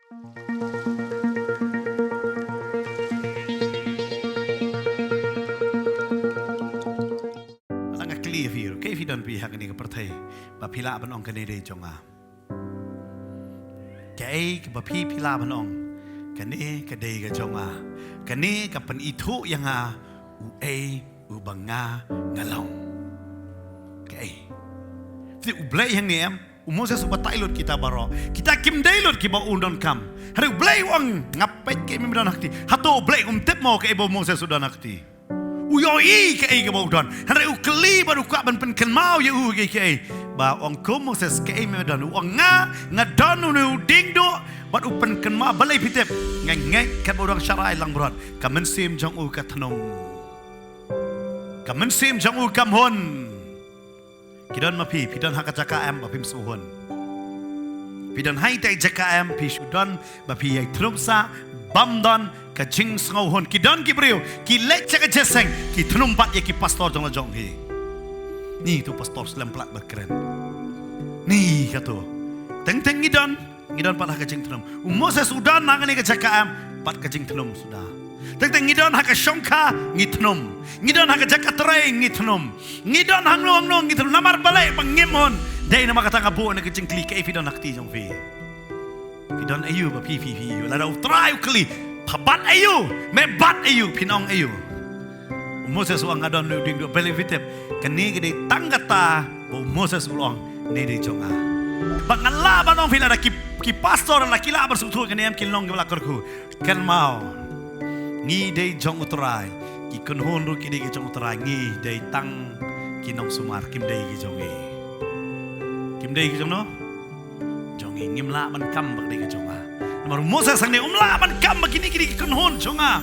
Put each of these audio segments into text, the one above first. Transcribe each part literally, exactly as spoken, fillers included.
Nga kylli ïa phi ruh, kaei phi don phi ha kane ka pyrthei ba phi lah ban ong kane dei jong nga? Kaei kaba phi phi lah ban ong, kane ka dei ka jong nga, kane ka pynithuh ïa nga uei uba nga nga long? Kaei? Phi, U Blei hangne em, u Moses u batai lut kita baroh. Kita kim dei lut kiba u donkam. Hynrei U Blei u ong, nga peit kaei me me don ha kti. Hato U Blei um tip mo kaei ba u Moses u don ha kti? U ïohi kaei kaba u don. Hynrei u kylli bad u kwah ban pynkynmaw ïa u kaei kaei. Ba ong, ko Moses, kaei me me don? U ong, nga nga don une u diengduh. Bad u pynkynmaw, balei phi tip? Nga ngeit katba u dang sharai langbrot, ka mynsiem jong u ka thnum. Ka mynsiem jong u kam hun. Ki don ma phi, phi don ha ka jaka em ba phim sngewhun? Phi don ha ita i jaka em, phi shu don ba phi ïai thnum sah, bym don ka jingsngewhun? Ki don ki briew ki leit sha ka jingïaseng, ki thnum pat ïa ki pastor jong la jong hi. Ni tu pastor slem plat ba kren. Ni katu. Teng teng ngi don, ngi don pat ha ka jingthnum. U Moses u don ha kane ka jaka em, pat ka jingthnum suda. Teng teng ngi don ha ka shongkha, ngi thnum. Ngi don ha ka jaka trei, ngi thnum. Ngi don hangno hangno, ngi thnum. Namar balei ba ngim hun? Dei namar kata nga buh na ka jingkylli, kaei phi don ha kti jong phi? Phi don aïu ba phi phi phi aïu? Lada U Trai u kylli, pha bat aïu? Me bat aïu? Phin ong aïu? U Moses u ong, nga don une u diengduh. Balei phi tip? Kane ka dei tang kata ba u Moses u ong, ne dei jong nga. Ba nga lah ban ong phi, lada ki, ki pastor la ki lah ban sngewthuh kane em, ki long kiba la kyrkhu. Kynmaw, ngi dei jong U Trai. Ki kynhun ruh ki dei ki jong U Trai. Ngi dei tang ki nongsumar, kim dei ki jong ngi. Kim dei ki jong no? Jong ngi. Ngim lah ban kam ba ka dei ka jong nga. Namar u Moses hangne um lah ban kam ba kine ki dei ki kynhun jong nga.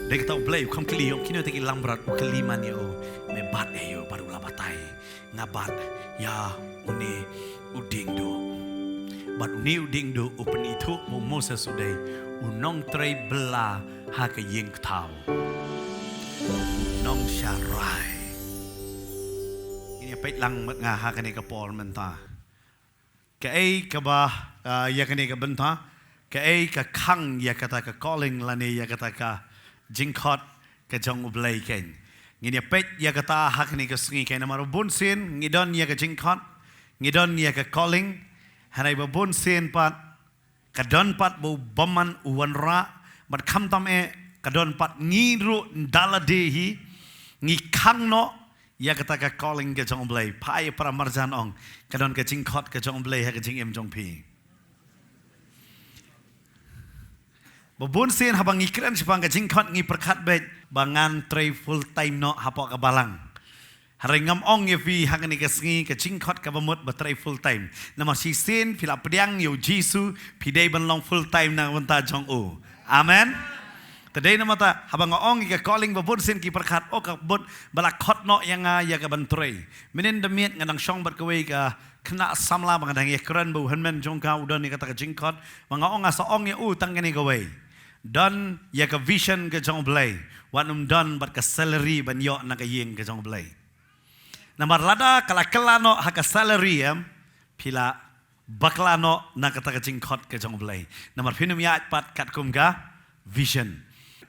Dei kata U Blei u kham kylli ïa u, kine te ki langbrot, u kylli man ïa u, me bat ïa u? Bad u la batai, nga bat ïa une u diengduh. Bad une u diengduh u pynithuh ba u Moses u dei u nongtrei bylla ha ka ïing kthaw, nongsharai. Ngin ïa peit lang bad nga ha kane ka por mynta. Kaei kaba, ah, ïa kane ka bynta, kaei ka khang ïa kata ka calling lane ïa kata ka jingkhot ka jong U Blei kein? Ngin ïa peit ïa kata ha kane ka sngi kein, namar ba bun sien ngi don ïa ka jingkhot, ngi don ïa ka calling, hynrei ba bun sien pat ka don pat ba u bymman u wanrah, bad khamtam eh ka don pat ngi ruh da lade hi ngi khang noh ïa kata ka calling ka jong U Blei. Phai para marjan, ong, ka don ka jingkhot ka jong U Blei ha ka jingim jong phi. Ba bun sien haba ngi kren shaphang ka jingkhot ngi pyrkhat beit ba ngan trei full time noh hapoh ka balang. Hynrei ngam ong ïa phi ha kane ka sngi ka jingkhot kaba mut ba trei full time. Namar shisien phi la pdiang ïa u Jisu, phi dei ban long full time na ka bynta jong u. Amen. Te dei namar kata haba nga ong ïa ka calling, ba bun sien ki pyrkhat, oh, ka mut ba la khot noh ïa nga ïa ka ban trei. Mynnin da miet nga dang shong bad kawei ka khynnah samla ba nga dang ïakren bad u hynmen jong ka, u don ïa kata ka jingkhot. Ba nga ong, nga sa ong ïa u tang kane kawei. Don ïa ka vision ka jong U Blei, wat nym don bad ka salary ban ïoh na ka ïing ka jong U Blei. Namar lada ka la kylla noh ha ka salary, em, phi la bakla noh na kata ka jingkhot ka jong U Blei. Namar phin ym ïaid pat katkum ka vision.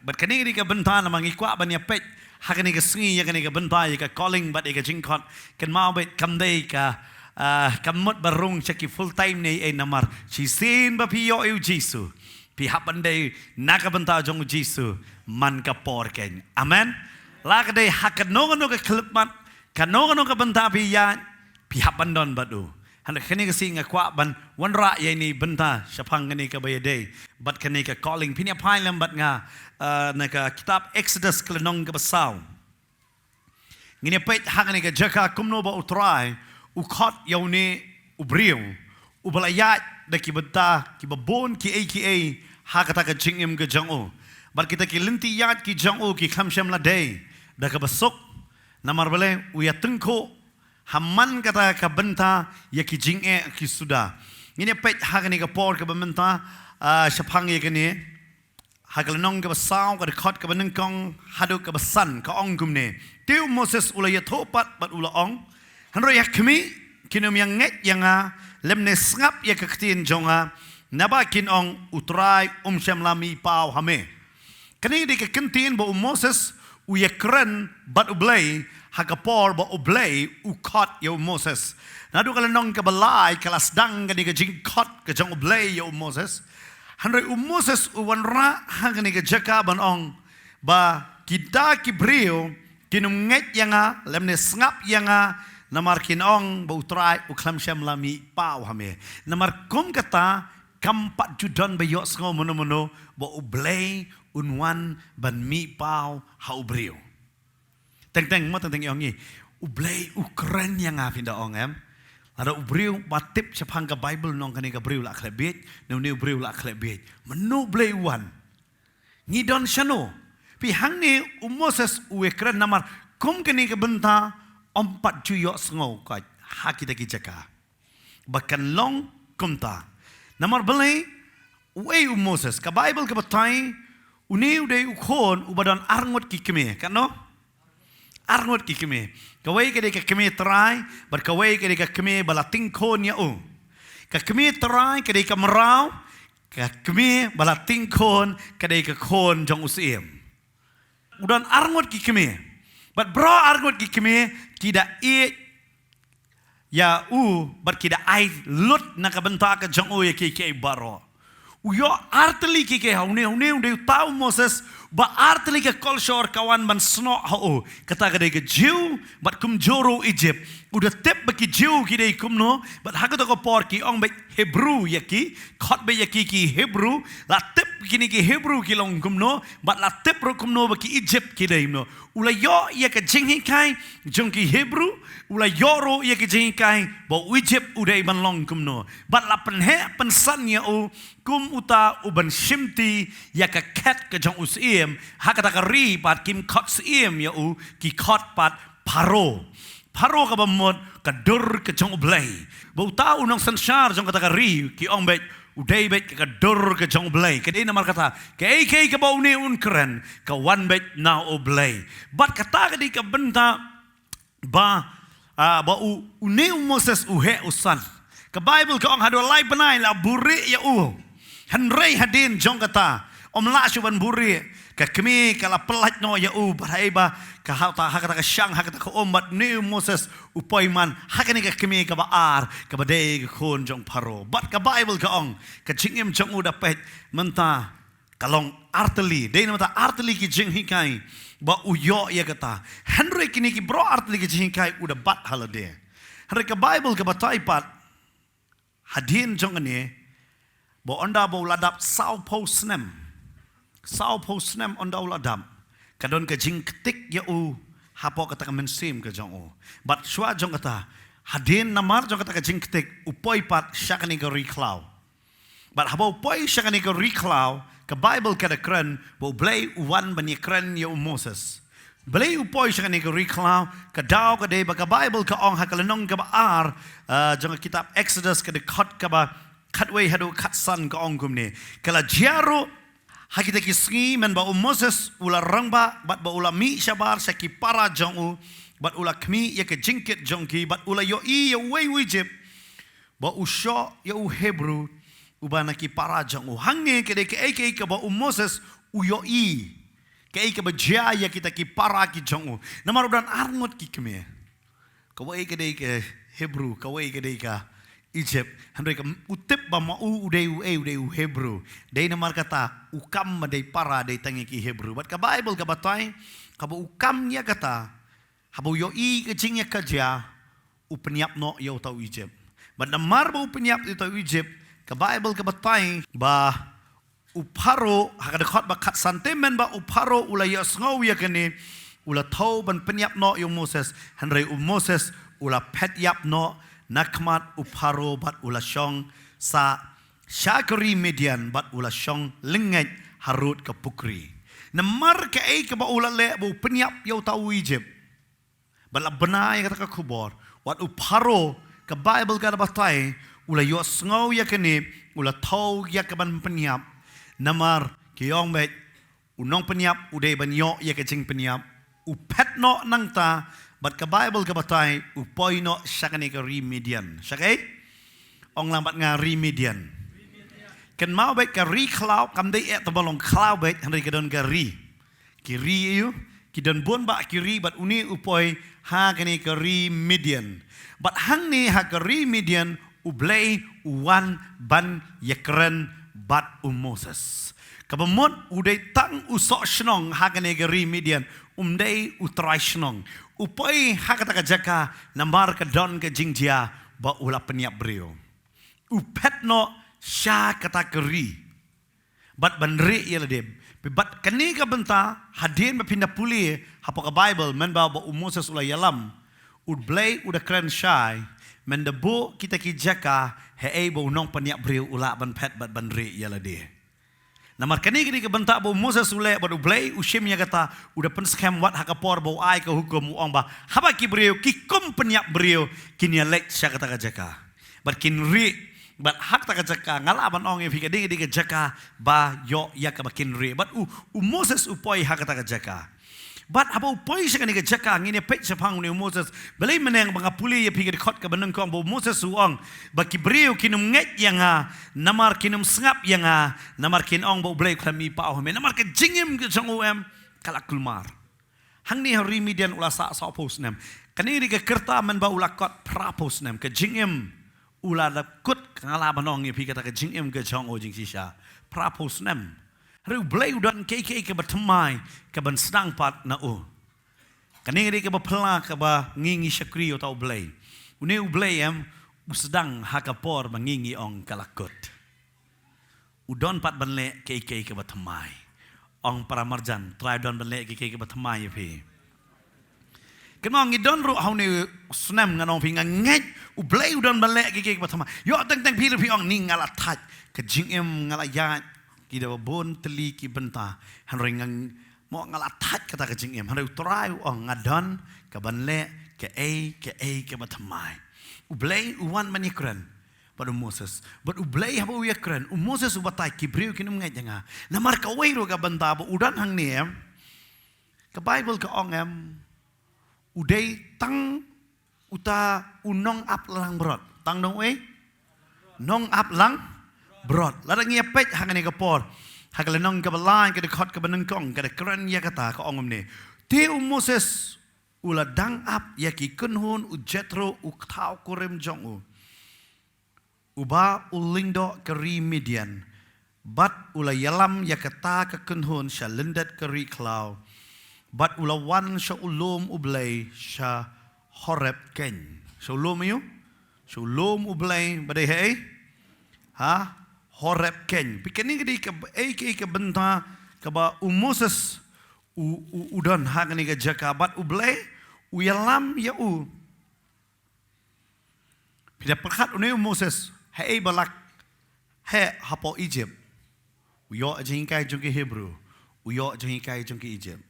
Bad kane ka dei ka bynta namar ngi kwah ban ïa peit ha kane ka sngi ïa kane ka bynta ïa ka calling bad ïa ka jingkhot. Kynmaw beit, kam dei ka, ah, kam mut ba rung sha ki full time ne ei, namar shisien ba phi ïoh ïa u Jisu, phi hap ban dei na ka bynta jong u Jisu man ka por kein. Amen. La ka dei ha kano kano ka khyllipmat, kano kano ka bynta phi ïaid, phi hap ban don bad u. Hynrei kane ka sngi nga kwah ban wanrah ïa ine i bynta shaphang kane kaba ïadei bad kane ka calling. Phin ïa phai lem bad nga, ah, na ka kitab Exodus ka lynnong kaba saw. Ngin ïa peit ha kane ka jaka kumno ba U Trai u khot ïa une u briew uba la ïaid da ki bynta kiba bun kiei kiei ha kata ka jingim ka jong u. Bad kita ki lynti ïaid ki jong u ki khlem shym la dei da kaba suk. Namar balei? U ïa tyngkhuh ha man kata ka bynta ïa ki jingeh ki suda. Ngin ïa peit ha kane ka por kaba mynta, ah, shaphang ïa kane. Ha ka lynnong kaba saw, ka dkhot kaba nyngkong haduh kaba san, ka ong kumne: Te u Moses u la ïathuh pat bad u la ong: Hynrei ha khmih, kin ym ïa ngeit ïa nga, lymne sngap ïa ka ktien jong nga, Naba kin ong, U Trai um shym la mih paw ha me. Kane ka dei ka kyntien ba u Moses u ïakren bad U Blei ha ka por ba U Blei u khot ïa u Moses. Naduh ka lynnong kaba lai ka la sdang kane ka jingkhot ka jong U Blei ïa u Moses. Hynrei u Moses u wanrah ha kane ka jaka ban ong ba kita ki briew kin ym ngeit ïa nga lymne sngap ïa nga, namar kin ong ba U Trai u khlem shym la mih paw ha me. Namar kum kata kam pat ju don ba ïohsngew mano mano ba U Blei un wan ban mih paw ha u briew. Teng teng mo, teng teng ïa ngi. U Blei u kren ïa nga, phin da ong em. Lada u briew ba tip shaphang ka Baibl un ong kane ka briew la khleh bieit, ne une u briew la khleh bieit. Mano U Blei u wan? Ngi don shano? Phi, hangne u Moses u ïakren namar kum kane ka bynta ym pat ju ïohsngew koit ha kita ki jaka. Ba kan long kumta. Namar balei? Uei u Moses? Ka Baibl ka batai une u dei u khun uba don arngut ki kmie, katno? Arngut ki kmie. Kawei ka dei ka kmie trai, bad kawei ka dei ka kmie ba la tyngkhun ïa u. Ka kmie trai ka dei ka mraw, ka kmie ba la tyngkhun ka dei ka khun jong u syiem. U don arngut ki kmie. Bad baroh arngut ki kmie ki da ïeit ïa u, bad ki da ai lut na ka bynta ka jong u ïa kiei kiei baroh. U ïoh artylli kiei kiei ha une, une u dei uta u Moses ba artylli ka kolshor ka wan ban snoh ha u. Kata ka dei ka Jiw, bad kumjuh ruh Egypt. U da tip ba ki Jiw ki dei kumno, bad ha kata ka por ki ong beit Hebru ïa ki, khot beit ïa ki ki Hebru, la tip kine ki Hebru ki long kumno, bad la tip ruh kumno ba ki Egypt ki dei kumno. U la ïoh ïa ka jinghikai jong ki Hebru, u la ïoh ruh ïa ka jinghikai ba u Egypt u dei ban long kumno. Bad la pynheh pynsan ïa u kum uta u ban shimti ïa ka khet ka jong u syiem, ha kata ka ri pat kim khot syiem ïa u, ki khot pat Pharaoh. Pharaoh kaba mut ka dur ka jong U Blei. Ba uta u nongsynshar jong kata ka ri ki ong beit u dei beit ka dur ka jong U Blei. Ka dei namar kata, kaei kaei kaba une un kren ka wan beit na U Blei. Bad kata ka dei ka bynta ba, ah, ba u, une u Moses u heh u san. Ka Baibl ka ong haduh lai bnai la buhrieh ïa u. Hynrei hadien jong kata, ym lah shuh ban buhrieh. Ka kmie ka la pyllait noh ïa u, bad haei ba ka hap ta ha kata ka shang, ha kata ka um, bad une u Moses u poi man ha kane ka kmie kaba ar, kaba dei ka khun jong Pharaoh. Bad ka Baibl ka ong ka jingim jong u da peit mynta ka long artylli, dei namar ta artylli ki jinghikai ba u ïoh ïa kata. Hynrei kine ki baroh artylli ki jinghikai u da bat ha lade. Hynrei ka Baibl ka batai pat hadien jong kane ba ynda ba u la dap sawphew snem. Sawphew snem ynda u la dap, ka don ka jingktik ïa u hapoh kata ka mynsiem ka jong u. Bad shuwa jong kata, hadien namar jong kata ka jingktik, u poi pat sha kane ka ri khlaw. Bad haba u poi sha kane ka ri khlaw, ka Baibl ka da kren ba U Blei u wan ban ïakren ïa u Moses. Balei u poi sha kane ka ri khlaw? Ka daw ka dei ba ka Baibl ka ong ha ka lynnong kaba ar, ah, jong ka kitab Exodus, ka dkhot kaba khatwei haduh khatsan, ka ong kumne: Ka la jia ruh ha kita ki sngi mynba u Moses u la rangbah bad ba u la mih shabar sha ki para jong u, bad u la khmih ïa ka jingkit jong ki, bad u la ïohi ïa uwei u Ijipt ba u shoh ïa u Hebru uba na ki para jong u. Hangne ka dei kaei kaei kaba u Moses u ïohi, kaei kaba jia ïa kita ki para ki jong u. Namar u don arngut ki kmie. Kawei ka dei ka Hebru, kawei ka dei ka Ijipt. Hynrei ka, u tip ba ma u u dei uei, u dei u Hebru. Dei namar kata u kam ba dei para dei tang ïa ki Hebru. Bad ka Baibl ka batai, haba u kam ïa kata, haba u ïohi ka jingïakajia, u pynïap noh ïa uta u Ijipt. Bad namar ba u pynïap ïa uta u Ijipt, ka Baibl ka batai ba u Pharaoh, ha ka dkhot ba khatsan, te mynba u Pharaoh u la ïohsngew ïa kane, u la thew ban pynïap noh ïa u Moses, hynrei u Moses u la phet ïap noh na khmat u Pharaoh bad u la shong sah sha ka ri Midian bad u la shong lyngngeit harud ka pukri. Namar kaei kaba u la leh ba u pynïap ïa uta u Ijipt. Bad la bna ïa kata ka khubor, wat u Pharaoh, ka Baibl ka da batai, u la ïohsngew ïa kane, u la thew ïa ka ban pynïap. Namar ki ong beit, u nongpynïap u dei ban ïoh ïa ka jingpynïap. U phet noh nangta, bad ka Baibl ka batai, u poi noh sha kane ka ri Midian. Sha kaei? Ong lang bad nga, ri Midian. Kynmaw beit ka ri khlaw, kam dei eh tang ba long khlaw beit, hynrei ka don ka ri. Ki ri ïa u, ki don bun bah ki ri, bad une u poi ha kane ka ri Midian. Bad hangne ha ka ri Midian, U Blei u wan ban ïakren bad u Moses. Kaba mut u dei tang u soh shnong ha kane ka ri Midian, um dei u trai shnong. U poi ha kata ka jaka namar ka don ka jingjia ba u la pynïap briew. U phet noh sha kata ka ri. Bad ban rieh ïa lade. Bad kane ka bynta, hadien ba phin da pule hapoh ka Baibl, mynba ba u Moses u la ïalam, U Blei u da kren shai, mynda buh kita ki jaka, haei ba u nongpynïap briew u lah ban phet bad ban rieh ïa lade. Namar kane ka dei ka bynta ba u Moses u leh bad U Blei u shim ïa kata, u da pynskhem wat ha ka por ba u ai ka hukum, u ong ba haba ki briew ki kum pynïap briew, kin ïaleit sha kata ka jaka. Bad kin rieh, bad ha kata ka jaka, nga lah ban ong ïa phi ka dei, ka dei ka jaka ba ïoh ïa kaba kin rieh. Bad u, u Moses u poi ha kata ka jaka. Bad haba u poi sha kane ka jaka, ngin ïa peit shaphang une u Moses. Balei mynne ba nga pule ïa phi ka dkhot kaba nyngkong ba u Moses u ong ba ki briew kin ym ngeit ïa nga, namar kin ym sngap ïa nga, namar kin ong ba U Blei u khlem ïohi paw ha me. Namar ka jingim ka jong u em, ka la kulmar. Hangne ha ri Midian u la sah sawphew snem. Kane ka dei ka rta mynba u la kot phraphew snem. Ka jingim u la dap kut, ka nga lah ban ong ïa phi kata ka jingim ka jong u jingshisha. Phraphew snem. Hynrei U Blei u don kiei kiei kaba thymmai, kaban sdang pat na u. Kane ka dei kaba phylla kaba ngi ngi shakri ïa uta U Blei. Une U Blei em, u sdang ha ka por ba ngi ngi ong ka la kut. U don pat ban leh kiei kiei kaba thymmai. Ong para marjan, Trai u don ban leh kiei kiei kaba thymmai ïa phi. Kynmaw ngi don ruh ha une u snem, ngan ong phi, nga ngeit U Blei u don ban leh kiei kiei kaba thymmai. Ïoh teng teng phi ruh phi ong ni nga la thait. Ka jingim nga la ïaid, ki da bun tylli ki bynta. Hynrei nga, mo nga la thait kata ka jingim. Hynrei U Trai u ong nga don kaban leh kaei kaei kaba thymmai. U Blei u wan ban ïakren bad u Moses. Bad U Blei haba u ïakren, u Moses u batai, ki briew kin ym ngeit ïa nga. Namar kawei ruh ka bynta ba u don hangne em. Ka Baibl ka ong em, u dei tang uta u nongap langbrot. Tang dong uei? Nongap langbrot. Lada ngi ïa peit ha kane ka por, ha ka lynnong kaba lai, ka dkhot kaba nyngkong, ka da kren ïa kata, ka ong kumne. Te u Moses u la dang ap ïa ki kynhun u Jethro u kthaw kurim jong u, uba u lyngdoh ka ri Midian, bad u la ïalam ïa kata ka kynhun sha lyndet ka ri khlaw, bad u la wan sha u lum U Blei sha Horeb keiñ. Sha u lum aïu? Sha u lum U Blei ba dei haei? Ha Horeb keiñ. Phi, kane ka dei kaei kaei ka bynta kaba u Moses u, u, u don ha kane ka jaka, bad U Blei u ïalam ïa u. Phi da pyrkhat une u Moses, haei ba la heh hapoh Egypt? U ïoh jinghikai jong ki Hebru, u ïoh jinghikai jong ki Egypt.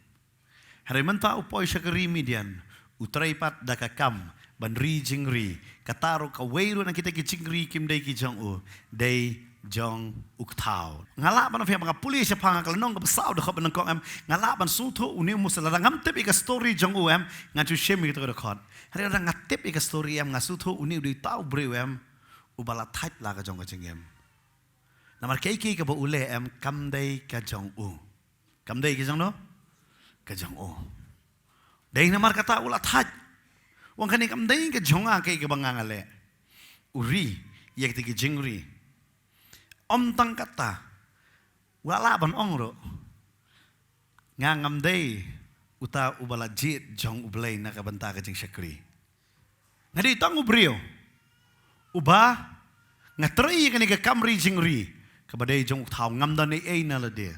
Hynrei mynta u poi sha ka ri Midian, u trei pat da ka kam ban ri jingri. Kata ruh kawei ruh na kita ki jingri kim dei ki jong u, dei jong u kthaw. Nga lah ban ong phi em, nga pule shaphang ha ka lynnong kaba saw, dkhot ba nyngkong em, nga lah ban sngewthuh une u Moses, lada ngam tip ïa ka story jong u em, ngan shu shim ïa kata ka dkhot. Hynrei lada nga tip ïa ka story em, nga sngewthuh une u dei uta u briew em, uba la thait la ka jong ka jingim. Namar kiei kiei kaba u leh em, kam dei ka jong u. Kam dei ka jong no? Ka jong u. Dei namar kata u la thait. U ong kane kam dei ka jong nga, kaei kaba nga nga leh. U ri ïa kata ka jingri. Ym tang kata, u la lah ban ong ruh, nga ngam dei uta uba la jied jong U Blei na ka bynta ka jingshakri. Nga dei tang u briew uba nga trei ïa kane ka kam ri jingri kaba dei jong u kthaw, ngam don ei ei na lade.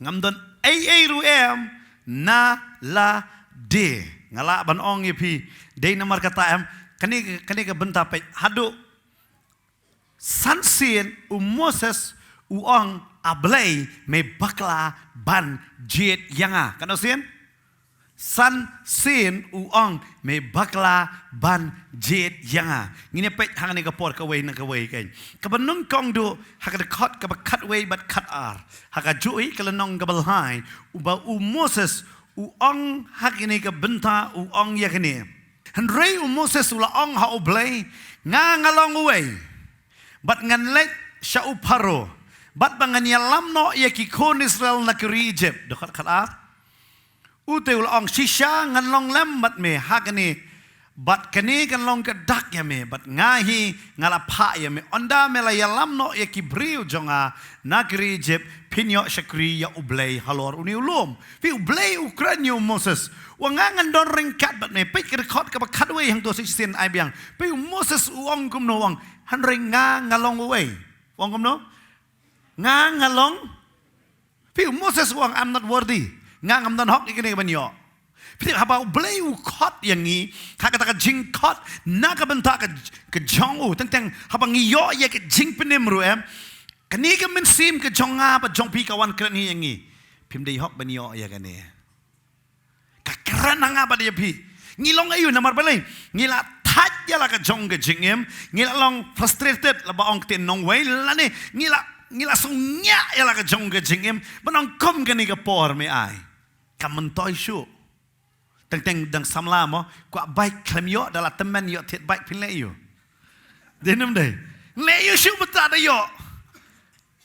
Ngam don ei ei ruh em na lade. Nga lah ban ong ïa phi, dei namar kata em, kane, kane ka bynta, peit haduh san sien u Moses u ong, A Blei, me bakla ban jied ïa nga. Katno sien? San sien u ong, me bakla ban jied ïa nga. Ngin ïa peit hangne ka por kawei na kawei keiñ. Kaba nyngkong duh ha ka dkhot kaba khatwei bad khatar. Ha kajuh hi ka lynnong kaba lai, uba u Moses u ong ha kane ka bynta, u ong ïa kane. Hynrei u Moses u la ong ha U Blei, nga nga long uwei, bad ngan leit sha u Pharaoh, bad ba ngan ïalam noh ïa ki khun Israel na ka ri Egypt. Dkhot khatar. U te u la ong, shisha ngan long lem bad me ha kane, bad kane kan long ka dak ïa me, bad nga hi nga la phah ïa me. Ynda me la ïalam noh ïa ki briew jong nga na ka ri Egypt, phin ïoh shakri ïa U Blei halor une u lum. Phi, U Blei u kren ïa u Moses, u ong nga ngan don ryngkat bad me. Peit ka dkhot kaba khatwei hangto sa shisien ai biang. Phi, u Moses u ong kumno, u ong, hynrei nga nga long uwei. U ong kumno? Nga nga long. Phi, u Moses u ong, I'm not worthy. Nga ngam don hok ïa kane ban ïoh. Phi, haba U Blei u khot ïa ngi ha kata ka jingkhot na ka bynta ka, ka jong u. Teng teng haba ngi ïoh ïa ka jingpynim ruh em, kane ka mynsiem ka jong nga bad jong phi ka wan kren hi ïa ngi. Phim dei hok ban ïoh ïa kane. Ka kren ha nga bad ïa phi. Ngi long aïu namar balei? Ngi la thait ïa la ka jong ka jingim. Ngi la long frustrated, la ba ong ktien nongwei lane ngi la, ngi la sngewsih ïa la ka jong ka jingim. Ban ong kum kane ka por me ai, kam myntoi shuh. Teng teng dang samla mo, kwah bike khlem ïoh, da la tymmen ïoh thied bike, phin leh aïu? Dei ne ym dei? Leh aïu shuh mynta da ïoh.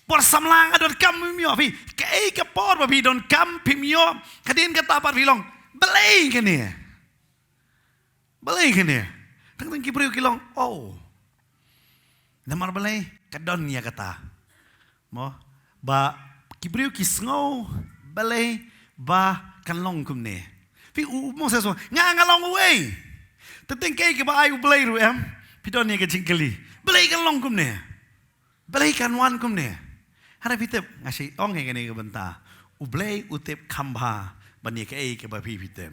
Por samla nga donkam, phim ïoh. Phi, kaei ka por ba phi donkam, phim ïoh? Hadien kata pat phi long, balei kane? Balei kane? Teng teng ki briew ki long, oh, namar balei? Ka don ïa kata. Mo, ba ki briew ki sngew balei ba kan long kumne. Phi, u Moses u ong, nga nga long uwei. Teng teng kaei kaba ai U Blei ruh em, phi don ïa ka jingkylli, balei kan long kumne? Balei kan wan kumne? Hynrei phi tip, nga shu ong ïa kane ka bynta, U Blei u tip kham bha ban ïa kaei kaba phi, phi tip.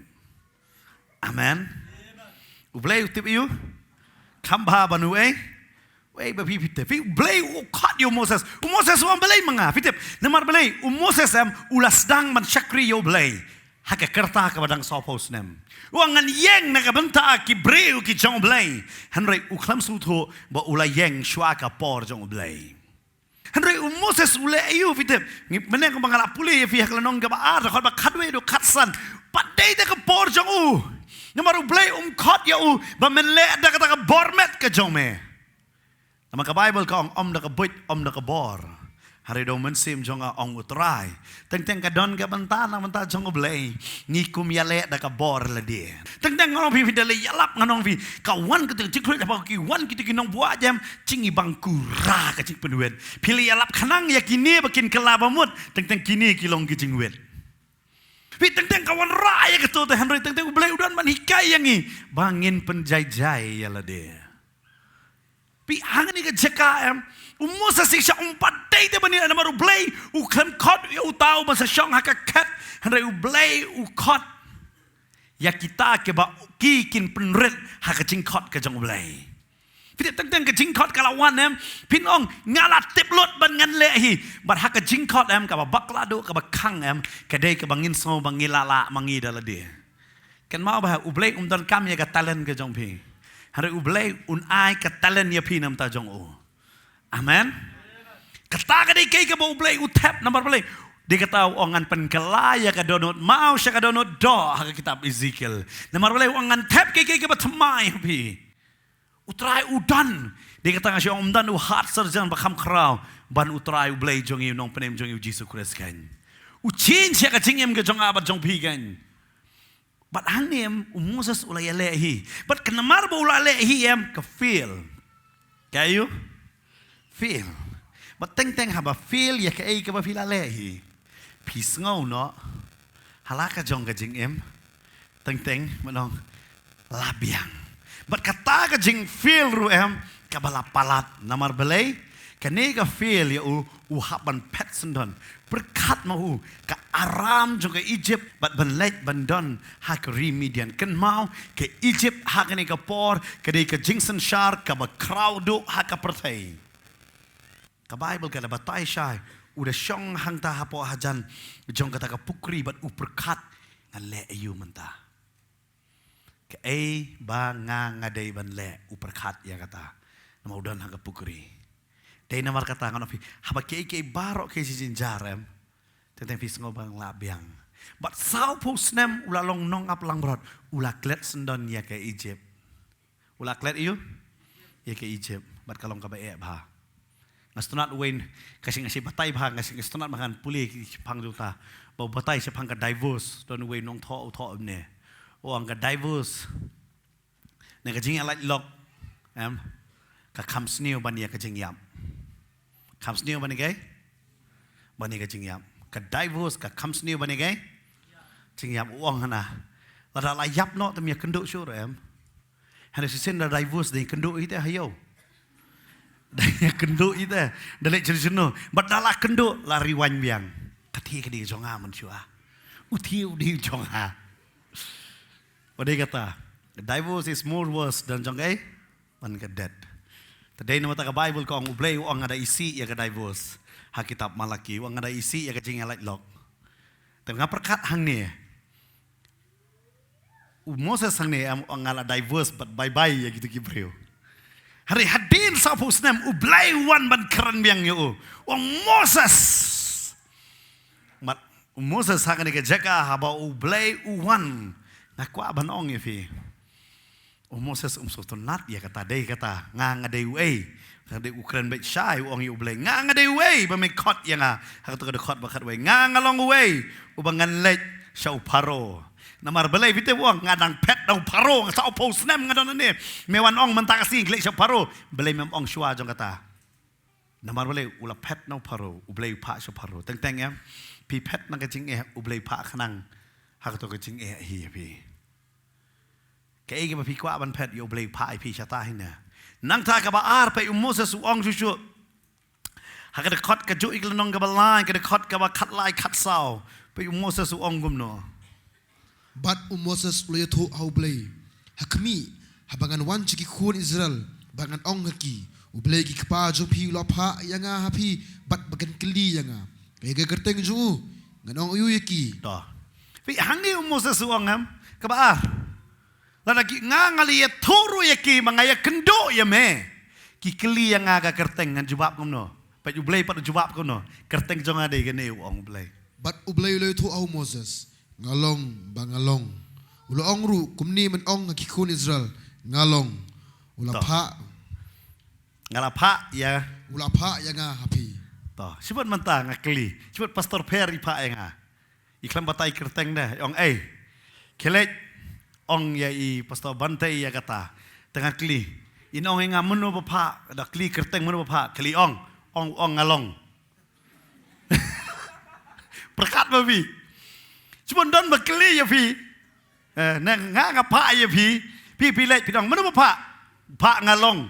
Amen. U Blei u tip ïa u kham bha ban uei, uei ba phi, phi tip. Phi, U Blei u khot ïa u Moses. U Moses u ong balei ma nga, phi tip. Namar balei? U Moses em u la sdang ban shakri ïa U Blei ha ka rta kaba dang sawphew snem. U ong ngan ïeng na ka bynta ki briew ki jong U Blei. Hynrei u khlem sngewthuh ba u la ïeng shuwa ka por jong U Blei. Hynrei u Moses u leh aïu, phi tip? Ngi, mynne kumba nga la pule ïa phi ha ka lynnong kaba ar, dkhot ba khatwei haduh khatsan. Pat dei da ka bor jong u. Namar U Blei um khot ïa u ba men leh da kata ka bor met ka jong me. Namar ka Baibl ka ong, ym da ka buit, ym da ka bor, hynrei da u Mynsiem jong nga, ong U Trai. Teng teng ka don ka bynta na ka bynta jong U Blei. Ngi kum ïaleh da ka bor lade. Teng teng ngan ong phi, phi da leh ïalap, ngan ong phi, ka wan kata ka jingkhluit haba ki wan kita ki nongbuaid em, jingibang kura ka jingpynwit. Phi leh ïalap khnang ïa kine ba kin kylla ba mut, teng teng kine ki long ki jingwit. Phi, teng teng ka wanrah ïa kato te, hynrei teng teng U Blei u don ban hikai ïa ngi ba ngin pynjai jai ïa lade. Phi, hangne ka jaka em, u Moses i sha um pat dei te ban ïa, namar U Blei u khlem khot ïa uta uba sa shong ha ka khet, hynrei U Blei u khot ïa kita kiba ki kin pynrit ha ka jingkhot ka jong U Blei. Phi tip, teng teng ka jingkhot ka la wan em, phin ong nga la tip lut ban ngan leh hi. Bad ha ka jingkhot em, kaba bakla duh, kaba khang em, ka dei kaba ngin sngew ba ngi la lah ma ngi da lade. Kynmaw ba U Blei um donkam ïa ka talent ka jong phi, hynrei U Blei un ai ka talent ïa phi na ka bynta jong u. Amen. Kata ka dei kaei kaba U Blei u thep, namar balei? Dei kata u ong ngan pynkylla ïa ka dohnud maw sha ka dohnud doh ha ka kitab Ezekiel. Namar balei? U ong ngan thep kaei kaei kaba thymmai ha phi. U Trai u don. Dei kata nga shu ong um don u heart surgeon ba kham khraw ban U Trai U Blei jong ngi, u Nongpynim jong ngi U Jisu Khrist kan. U change ïa ka jingim ka jong nga bad jong phi kan. Bad hangne em, u Moses u la ïaleh hi. Bad ka namar ba u la leh hi em, ka fail. Ka ïoh? Fail. Bad teng teng haba fail ïa kaei kaba phi la leh hi, phi sngew noh ha la ka jong ka jingim, teng teng mynno la biang. Bad kata ka jingfail ruh em, kaba la palat. Namar balei? Kane ka fail ïa u, u hap ban phet syndon. Pyrkhat ma u, ka aram jong ka Egypt bad ban leit ban don ha ka ri Midian. Kynmaw, ka Egypt ha kane ka por ka dei ka jingsynshar kaba khraw duh ha ka pyrthei. Ka Baibl ka da batai shai, u da shong hangta hapoh hajan jong kata ka pukri bad u pyrkhat, ngan leh aïu mynta? Kaei ba nga nga dei ban leh, u pyrkhat ïa kata. Namar u don ha ka pukri. Dei namar kata ngan ong phi, haba kaei kaei baroh kaei shi jynjar em, teng teng phi sngew ba nga la biang. Bad sawphew snem u la long nongap langbrot, u la klet syndon ïa ka Egypt. U la klet ïa u, ïa ka Egypt. Bad ka long kaba eh bha. Nga sngewtynnat uwei, ka shu, nga shu batai bha, nga shu, nga sngewtynnat bha, ngan pule shaphang jong ta. Ba u batai shaphang ka divorce, don uwei u nongthoh, u thoh kumne. U ong ka divorce, ne ka jingïalait lok, em, ka kham sniew ban ïa ka jingïap. Kham sniew ban ïa ka, ban ïa ka jingïap. Ka divorce ka kham sniew ban ïa ka jingïap, u ong hana. Lada la ïap noh te ym ïakynduh shuh ruh, em. Hynrei shisien da divorce da ïakynduh hi te ha ïew. Da ïakynduh hi te. Da leh jyrjyrno. Bad da la kynduh la rewind biang. Ka thie ka dei jong nga mynshuwa. U thie u dei jong nga. Wat dei kata, divorce is more worse than jong ka, than ka death. Te dei namar kata ka Bible ka ong, U Blei u ong nga da isih ïa ka divorce. Ha kitab Malaki u ong nga da isih ïa ka jingïalait lok. Te nga pyrkhat hangne, u Moses hangne em u ong nga la divorce bad bye bye ïa kito ki briew. Hynrei hadien saphew snem U Blei u wan ban kren biang ïa u. U ong Moses. Bad u Moses ha kane ka jaka haba U Blei u wan, nga kwah ban ong ïa phi. U Moses um sngewtynnat ïa kata, dei kata, nga, nga dei uei? Nga dei, u kren beit shai, u ong ïa U Blei, nga, nga dei uei ba me khot ïa nga? Ha kato ka dkhot ba khatwei, nga, nga long uei uba ngan leit sha u Pharaoh? Namar balei? Phi tip u ong, nga dang phet na u Pharaoh, nga saphew snem nga don hangne. Me wan ong mynta ka sngi leit sha u Pharaoh. Balei mem ong shuwa jong kata? Namar balei? U la phet na u Pharaoh, U Blei u phah sha u Pharaoh. Teng teng em, phi phet na ka jingeh, U Blei u phah khnang ha kato ka jingeh hi ïa phi. Kaei kaba phi kwah ban phet, ïa U Blei u phah ïa phi shata hina. Nangta kaba ar, peit u Moses u ong shuh shuh. Ha ka dkhot kajuh ïa ka lynnong kaba lai, ka dkhot kaba khatlai khatsaw. Peit u Moses u ong kumno. Bad u Moses u la ïathuh ha U Blei, ha khmih, haba ngan wan sha ki khun Israel, bad ngan ong ha ki, U Blei ki kpa jong phi u la phah ïa nga ha phi, bad ba kin kylli ïa nga ïa ka kyrteng jong u, ngan ong aïu ïa ki. To. Phi, hangne u Moses u ong em, kaba ar. Lada ki, nga, nga la ïathuh ruh ïa ki ba nga ïakynduh ïa me, ki kylli ïa nga ka kyrteng, ngan jubab kumno? Peit U Blei pat u jubab kumno? Kyrteng jong nga dei kane, u ong U Blei. Bad U Blei u la ïathuh ha u Moses, nga long ba nga long. U la ong ruh, kumne men ong ha ki khun Israel, nga long. U la phah. Nga la phah ïa. U la phah ïa nga ha phi. To, shibun mynta nga kylli. Shibun Pastor Pher i phah ïa nga. I khlem batai kyrteng de, ong ei. Khie leit ong ïa i Pastor Bante ïa kata. Te nga kylli. In ong ïa nga mano ba phah, da kylli kyrteng mano ba phah, kylli ong. Ong, ong nga long. Pyrkhat ma phi. Shibun don ba kylli ïa phi. Eh, ne nga, nga phah ïa phi. Phi, phi leit phi ong mano ba phah? Phah nga long.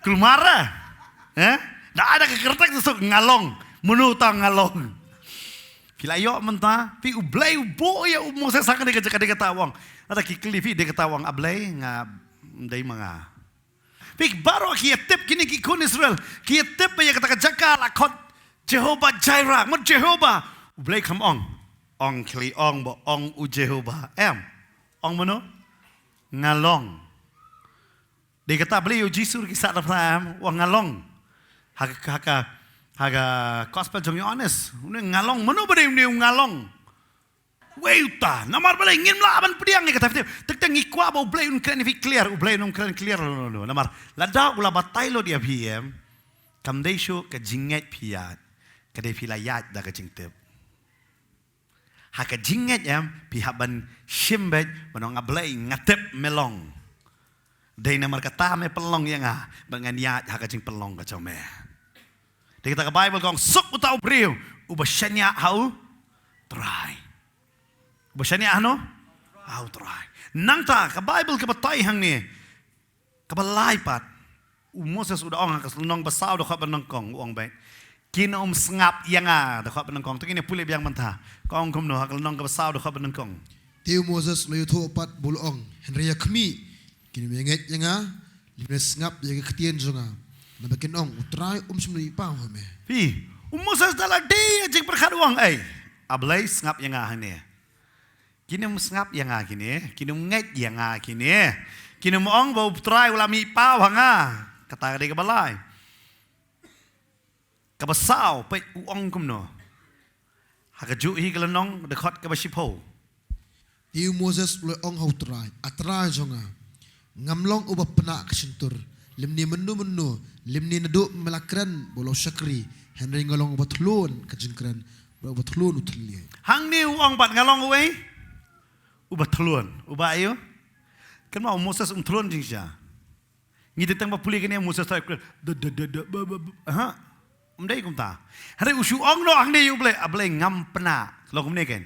Kulmar eh. Eh? Da ai da ka kyrteng suk nga long. Mano ta nga long. Phi la ïoh mynta, phi, U Blei u buh ïa u Moses ha kane ka jaka, dei kata u ong. Lada ki kylli phi, dei kata u ong, A Blei, nga, dei ma nga. Phi, baroh ki ïatip, kine ki khun Israel ki ïatip ba ïa kata ka jaka la khot Jehovah Jireh, mut Jehovah. U Blei kam ong, ong khlem ong ba ong u Jehovah. Em. Ong mano? Nga long. Dei kata balei ïa u Jisu ruh ki sah da phla em, u ong nga long. Ha ka, ha ka, ha ka gospel jong Ïoannis. Une nga long, mano ba dei une u nga long? Wei uta, namar balei? Ngim lah ban pdiang ïa kata, phi tip. Teng teng ngi kwah ba U Blei un kren ïa phi clear, U Blei un kren clear, no, no, no. Namar lada u la batai lut ïa phi em, kam dei shuh ka jingngeit phi ïaid, ka dei phi la ïaid da ka jingtip. Ha ka jingngeit em, phi hap ban shim beit, ban ong A Blei nga tip me long. Dei namar kata me pynlong ïa nga, bad ngan ïaid ha ka jingpynlong ka jong me. Dei kata ka Bible ka ong suk uta u briew uba shaniah ha u Trai. Uba shaniah hano? Ha u Trai. Nangta ka Bible ka batai hangne, kaba lai pat. U Moses u da ong ha ka lynnong ba saw dkhot ba nyngkong u ong beit, kin ym sngap ïa nga, dkhot ba nyngkong. Te ngin ïa pule biang mynta. Ka ong kumno ha ka lynnong kaba saw dkhot ba nyngkong? Te u Moses u la ïathuh pat bad u la ong, hynrei ïa khmih, kin ym ïa ngeit ïa nga, lymne sngap ïa ka ktien jong nga. Naba kin ong, U Trai um shym la mih paw ha me. Phi, u Moses da la dei ïa jingpyrkhat u ong ei, A Blei sngap ïa nga hangne. Kin ym sngap ïa nga kine, kin ym ngeit ïa nga kine. Kin ym ong ba U Trai u la mih paw ha nga. Kata ka dei kaba lai. Kaba saw, peit u ong kumno. Ha kajuh hi ka lynnong, dkhot kaba shiphew. Te u Moses u la ong ha u Trai, A Trai jong nga, ngam long uba pynah ka shyntur, Lymne mynno mynno, lymne naduh me la kren ba u la shakri, hynrei nga long uba thlun ka jingkren, ba uba thlun u thylliej. Hangne u ong pat nga long uwei uba thlun, uba aïu? Kynmaw u Moses um thlun jingshisha. Ngi tang ba pule kane u Moses trai kren. Da da da da ba ba ba. Ha. Um dei kumta. Hynrei u shu ong noh hangne ïa u Blei, a Blei ngam pynah. Long kumne ken.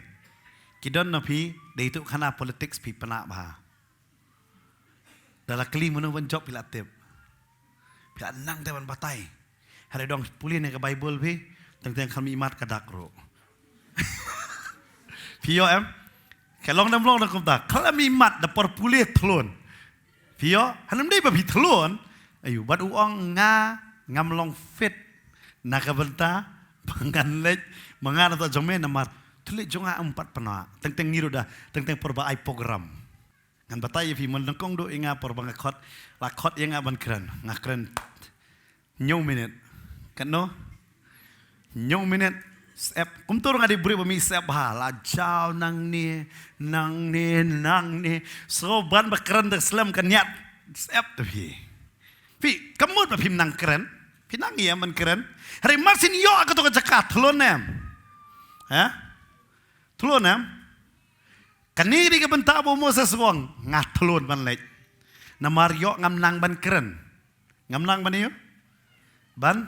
Ki don na phi, dei tu khana politics phi pynah bha. Da la kylli mano ban jop phi la tip. Phi la nang te ban batai. Hynrei dang pule ne ka Bible phi, teng teng kham imat ka dak ruh. Phi ïoh em? Ka long dang long da kumta. Kham imat da por pule thlun. Phi ïoh? Hangne dei ba phi thlun. Aïu, bad u ong nga ngam long fit na ka bynta ba ngan leit, ba nga na ta jong me namar thylliej jong nga um pat pynah. Teng teng ngi ruh da, teng teng por ba ai program. Ngan batai ïa phi mynnyngkong duh ïa nga por ba nga khot, la khot ïa nga ban kren. Nga kren hynñiew minit. Katno? Hynñiew minit. Sep. Kumta ruh nga dei briew ba mih sep bha. La jaw nangne, nangne, nangne. So ban ba kren da slem ka niat. Sep te phi. Phi, ka mut ba phim nang kren. Phi nang ïa ban kren. Hynrei mar syn ïoh kato ka jaka thlun em. Ha? Thlun em. Kane ka dei ka bynta ba u Moses u ong, nga thlun ban leit. Namar ïoh ngam nang ban kren. Ngam nang ban ïoh? Ban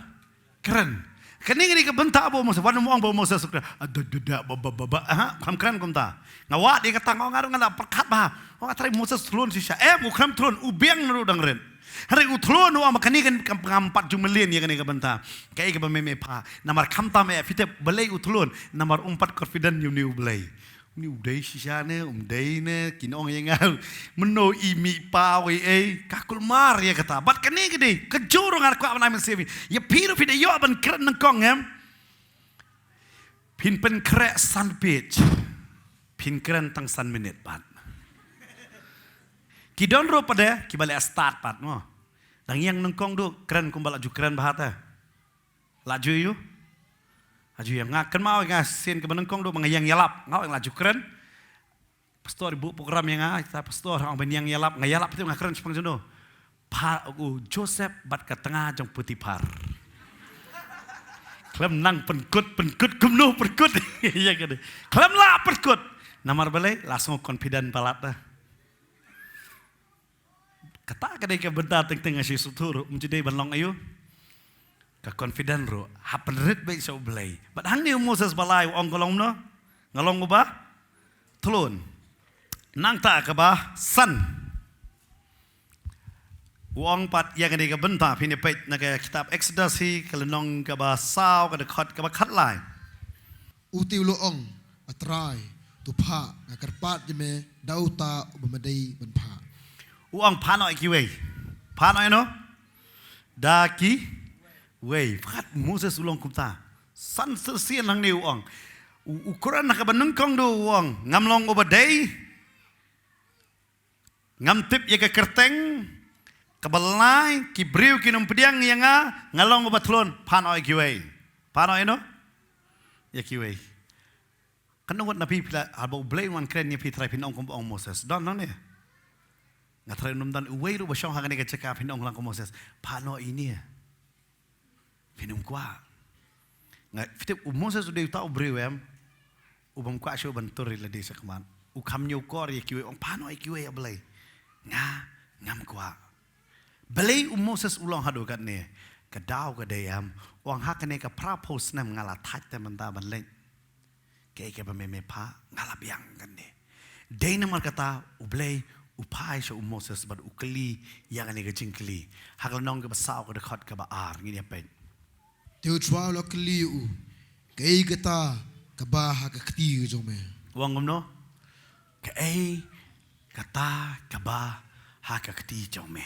kren. Kane ka dei ka bynta ba u Moses, wan u ong ba u Moses u kren. Ah, da, da, da, ba, ba, ba, ba. Aha, kham kren kumta. Nga wad ïa kata nga ong nga ruh nga la pyrkhat bha. Ong nga trai Moses thlun shisha. Em, u khlem thlun, u biang na ruh dang rit. Hynrei u thlun u ong ba kane kan kam, kam pat ju mlien ïa kane ka bynta. Kaei kaba me me pha. Namar khamtam eh phi tip balei u thlun. Namar um pat confident ïa une u Blei. Une u dei shisha ne, um dei ne, kin ong ïa nga. Mynno i mih paw ei ei, ka kulmar ïa kata. Bad kane ka dei, ka jur nga kwah ban ai mynsiem. Ïa phi ruh phi da ïoh ban kren nyngkong em. Phin pynkhreh san page. Phin kren tang san minit pat. Ki don ruh pat de, kiba leh start pat mo. Dang ïeng nyngkong duh, kren kumba la ju kren bha te. La ju ïoh. La ju ïoh nga kynmaw nga sien kaba nyngkong duh ba nga ïeng ïalap. Nga ong la ju kren. Pastor i buh program ïa nga, ita pastor ong ban ïeng ïalap, nga ïalap te nga kren shaphang jong no. Pha u Joseph bad ka tnga jong Potiphar. Khlem nang pynkut, pynkut kumno pynkut. Ïa ka dei. Khlem lah pynkut. Namar balei, la sngew confident palat da. Kata ka dei ka bynta teng teng nga shu sngewthuh ruh, um ju dei ban long aïu. Ka confident ruh, ha pynrit beit sha u Blei. Bad hangne u Moses ba lai u ong ka long no, nga long uba thlun. Nangta kaba san. U ong pat ïa kane ka bynta phin ïa peit na ka kitab Exodus hi ka lynnong kaba saw ka dkhot kaba khatlai. U te u la ong, A Trai, to phah, nga kyrpad ïa me, da uta uba me dei ban phah. U ong phah noh ïa kiwei. Phah noh ïa no? Da kiwei. Phah Moses u long kumta. San syrsian hangne u ong. U, u kren ha kaba nyngkong duh u ong. Ngam long uba dei. Ngam tip ïa ka kyrteng, kaba lai, ki briew kin ym pdiang ïa nga, nga long uba thlun, phah noh ïa kiwei. Phah noh ïa no? Ïa kiwei. Kan ong wat na phi phi la, haba u Blei u wan kren ïa phi trai phin ong kumba ong Moses. Don nang ne. Nga trai ym don uwei ruh ba shong ha kane ka jaka phin ong lang kum Moses. Phah noh ïa ine. Phin ym kwah. Nga, phi tip u Moses u dei uta u briew em. U bym kwah shuh ban tur ïa lade shakhmat. U kham ñiewkor ïa kiwei, ong phah noh ïa kiwei ïa Blei. Nga, ngam kwah. Balei u Moses u long haduh katne. Ka daw ka dei em. U ong ha kane ka phra phew snem nga la thait te mynta ban leit. Kaei kaba me me phah, nga la biang kane. Dei namar kata, u Blei, u phai sha u Moses bad u kylli, ïa kane ka jingkylli. Ha ka lynnong kaba saw ka dkhot kaba ar, ngin ïa peit. Te u Trai u la kylli ïa u, kaei kata, kaba ha ka kti jong me. U ong kumno? Kaei kata kaba ha ka kti jong me.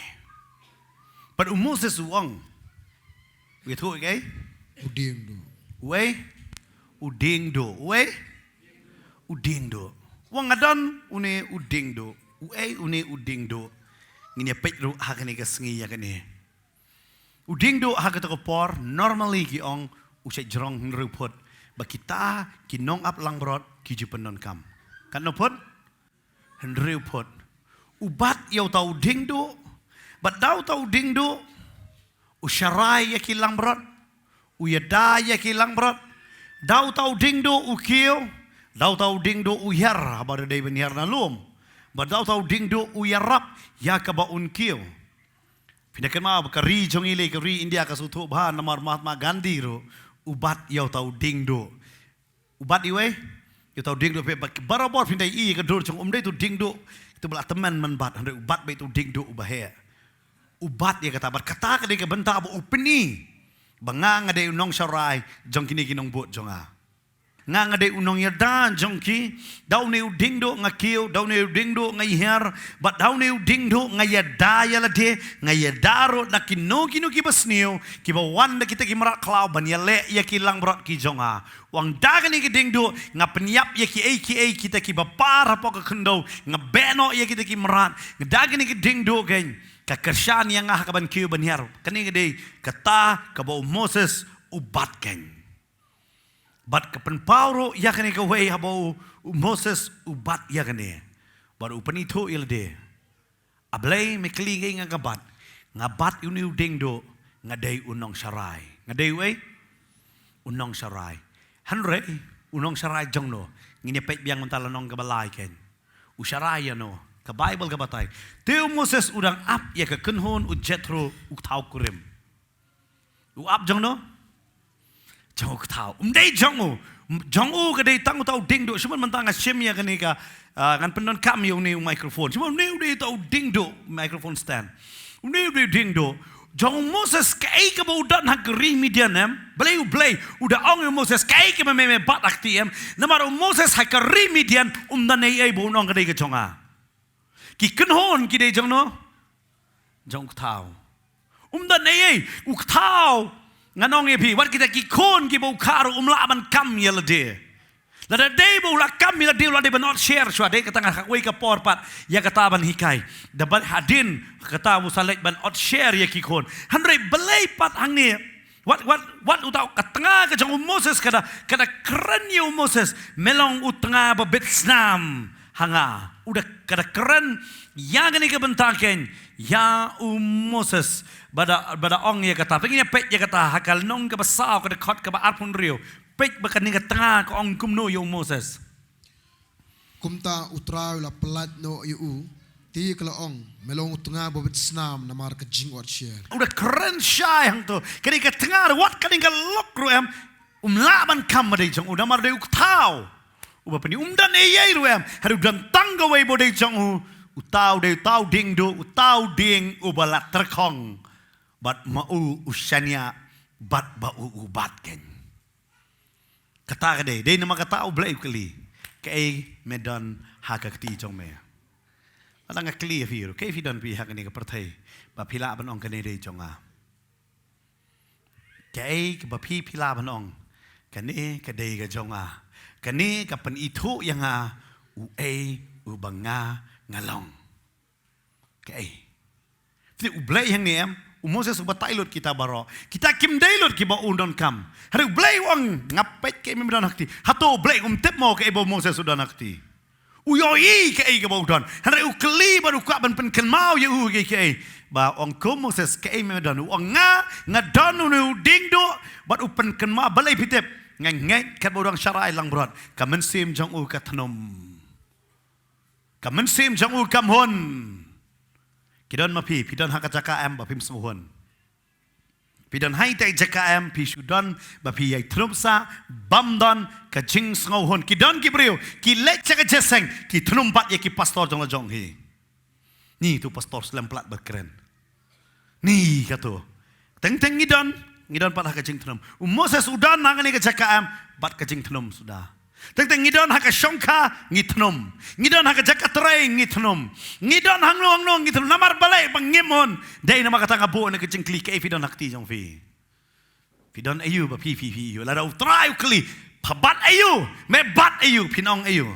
Bad u Moses u ong. U ïathuh kaei? U dieng duh. Uei? U dieng duh. Uei? U dieng duh. U ong nga don une u dieng duh. Uei une u dieng duh. Ngin ïa peit ruh ha kane ka sngi ïa kane. U dieng duh ha kata ka por, normally ki ong, u shait jrong hynriew phut. Ba kita, ki nongap langbrot, ki ju pyndonkam. Katno phut? Hynriew phut. U bat ïa uta u dieng duh, Bad da uta u diengduh u sharai ïa ki langbrot, u ïada ïa ki langbrot. Da uta u diengduh u kiew, da uta u diengduh u hiar, haba u dei ban hiar na lum. Bad da uta u diengduh u ïarap ïa kaba un kiew. Phi da kynmaw ba ka ri jong ngi lei, ka ri India, ka sngewthuh bha namar Mahatma Gandhi ruh u bat ïa uta u diengduh. U bat iwei? Ïa uta u diengduh, phi ba, barabor phi da ïohi ïa ka dur jong u, ym dei uta u diengduh, kita ba la tymmen man bat, hynrei u bat beit uta u diengduh uba heh. U bat ïa kata, bad kata ka dei ka bynta ba u pyni ba nga, nga dei u nongsharai jong kine ki nongbud jong nga. Nga, nga dei u nongïada jong ki. Da une u diengduh nga kiew, da une u diengduh nga hiar, bad da une u diengduh nga ïada ïa lade, nga ïada ruh na kino kino kiba sniew, kiba wan da kita ki mrad khlaw ban ïaleh ïa ki langbrot ki jong nga. U ong da kane ka diengduh nga pynïap ïa kiei kiei kita kiba par hapoh ka khyndew, nga beh noh ïa kita ki mrad. Nga da kane ka diengduh keiñ ka kyrshan ïa nga ha kaban kiew ban hiar. Kane ka dei kata kaba u Moses u bat keiñ. Bad ka pynpaw ruh ïa kane kawei haba u, u Moses u bat ïa kane. Bad u pynithuh ïa lade. A Blei, me kylli ïa nga, nga bat. Nga bat ïa une u diengduh, nga dei u nongsharai. Nga dei uei? U nongsharai. Hynrei u nongsharai jong no? Ngin ïa peit biang mynta la nong kaba lai keiñ. U sharai ïa no? Ka Baibl ka batai. Te u Moses u dang ap ïa ka kynhun u Jethro u kthaw kurim. U ap jong no? Jong u kthaw. Um dei jong u. Jong u ka dei tang uta u diengduh. Shu mynta nga shim ïa kane ka, ah, ngan pyndonkam ïa une u microphone. Shu mynta une u dei uta u diengduh, microphone stand. Une u dei diengduh. Jong u Moses kaei kaba u don ha ka ri Midian, em? Balei u Blei u da ong ïa u Moses kaei kaba me, me bat ha kti, em? Namar u Moses ha ka ri Midian um don ei ei ba un ong ka dei ka jong nga. Ki kynhun ki dei jong no? Jong u kthaw. Um don ei ei, u kthaw. Ngan ong ïa phi, wat kita ki khun kiba u kha ruh um lah ban kam ïa lade. Lada dei ba u la kam ïa lade, u la dei ban ot sher shuwa, dei kata nga ha kawei ka por pat ïa kata ban hikai. Da bad hadien kata u sa leit ban ot sher ïa ki khun. Hynrei balei pat hangne? Wat, wat, wat uta ka tnga ka jong u Moses ka da, ka da kren ïa u Moses, me long u tnga ba bit snam ha nga. U da, ka da kren ïa kane ka bynta keiñ ïa u Moses, ba da, ba da ong ïa kata. Peit, ngin ïa peit ïa kata ha ka lynnong kaba saw, ka dkhot kaba arphew hynriew. Peit ba kane ka tnga ka ong kumno ïa u Moses. Kumta U Trai u la pyllait noh ïa u, te ka la ong, me long u tnga ba bit snam namar ka jingot sher. U da kren shai hangto, kane ka tnga ruh, wat kane ka lok ruh, em, um lah ban kam ba dei jong u namar dei u kthaw. Uba pyni, um don ei ei ruh, em, hynrei u don tang kawei ba dei jong u. Uta u dei uta u diengduh, uta u dieng uba la tyrkhong. Bad ma u u shaniah, bad ba u u bat keiñ. Kata ka dei, dei namar kata U Blei u kylli. Kaei me don ha ka kti jong me? Lada nga kylli ïa phi ruh, kaei phi don phi ha kane ka pyrthei ba phi lah ban ong kane dei jong nga? Kaei kaba phi, phi lah ban ong kane ka dei ka jong nga? Kane ka pynithuh ïa nga uei uba nga, nga long. Kaei? Te U Blei hangne, em, u Moses u batai lut kita baroh. Kita kim dei lut kiba u donkam. Hynrei U Blei u ong, nga peit kaei me don ha kti. Hato U Blei um tip mo kaei ba u Moses u don ha kti? U ïohi kaei kaba u don. Hynrei u kylli bad u kwah ban pynkynmaw ïa u kaei kaei. Ba ong, ko Moses, kaei me don? U ong, nga, nga don une u diengduh, bad u pynkynmaw, balei phi tip? Nga ngeit katba u dang sharai langbrot, ka mynsiem jong u ka thnum. Ka mynsiem jong u kam hun. Ki don ma phi, phi don ha ka jaka em ba phim sngewhun? Phi don ha ita i jaka em, phi shu don ba phi ïai thnum sah, bym don ka jingsngewhun? Ki don ki briew ki leit sha ka jingïaseng, ki thnum bad ïa ki pastor jong la jong hi. Ni tu pastor slem palat ba kren. Ni kato. Teng teng ngi don, ngi don pat ha ka jingthnum. U Moses u don ha kane ka jaka em, bad ka jingthnum suda. Teng teng ngi don ha ka shongkha, ngi thnum. Ngi don ha ka jaka trei, ngi thnum. Ngi don hangno hangno, ngi thnum. Namar balei? Ba ngim hun. Dei namar kata nga buh na ka jingkylli, kaei phi don ha kti jong phi? Phi don aïu ba phi, phi, phi aïu? Lada U Trai u kylli, pha bat aïu? Me bat aïu? Phin ong aïu?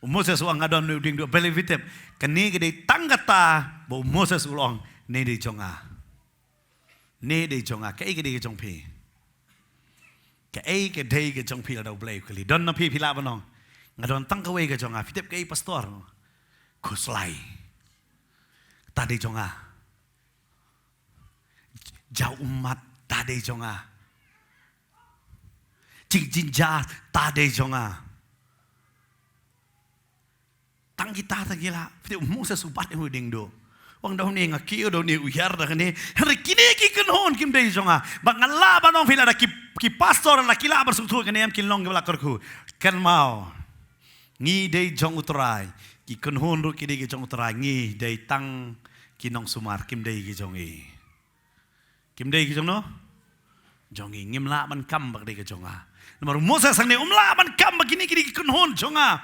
U Moses u ong, nga don une u diengduh. Balei phi tip? Kane ka dei tang kata ba u Moses u la ong, ne dei jong nga. Ne dei jong nga. Kaei ka dei ka jong phi? Kaei ka dei ka jong phi lada U Blei u kylli? Don na phi, phi lah ban ong, nga don tang kawei ka jong nga. Phi tip kaei, pastor? Khuslai. Kata dei jong nga. Jaw ummat ta dei jong nga. Jingjynjar ta dei jong nga. Tang kita tang kila. Phi tip u Moses u bat ïa u dieng duh. Ong da une nga kiew, da une u hiar, da kane. Hynrei kine ki kynhun kim dei jong nga. Ba nga lah ban ong phi lada ki, ki pastor lada ki lah ban sngewthuh kane em, kin long kiba la kyrkhu. Kynmaw. Ngi dei jong u Trai. Ki kynhun ruh ki dei ki jong u Trai. Ngi dei tang ki nongsumar, kim dei ki jong ngi. Kim dei ki jong no? Jong ngi. Ngim lah ban kam ba ka dei ka jong nga. Namar u Moses hangne um lah ban kam ba kine ki dei ki kynhun jong nga.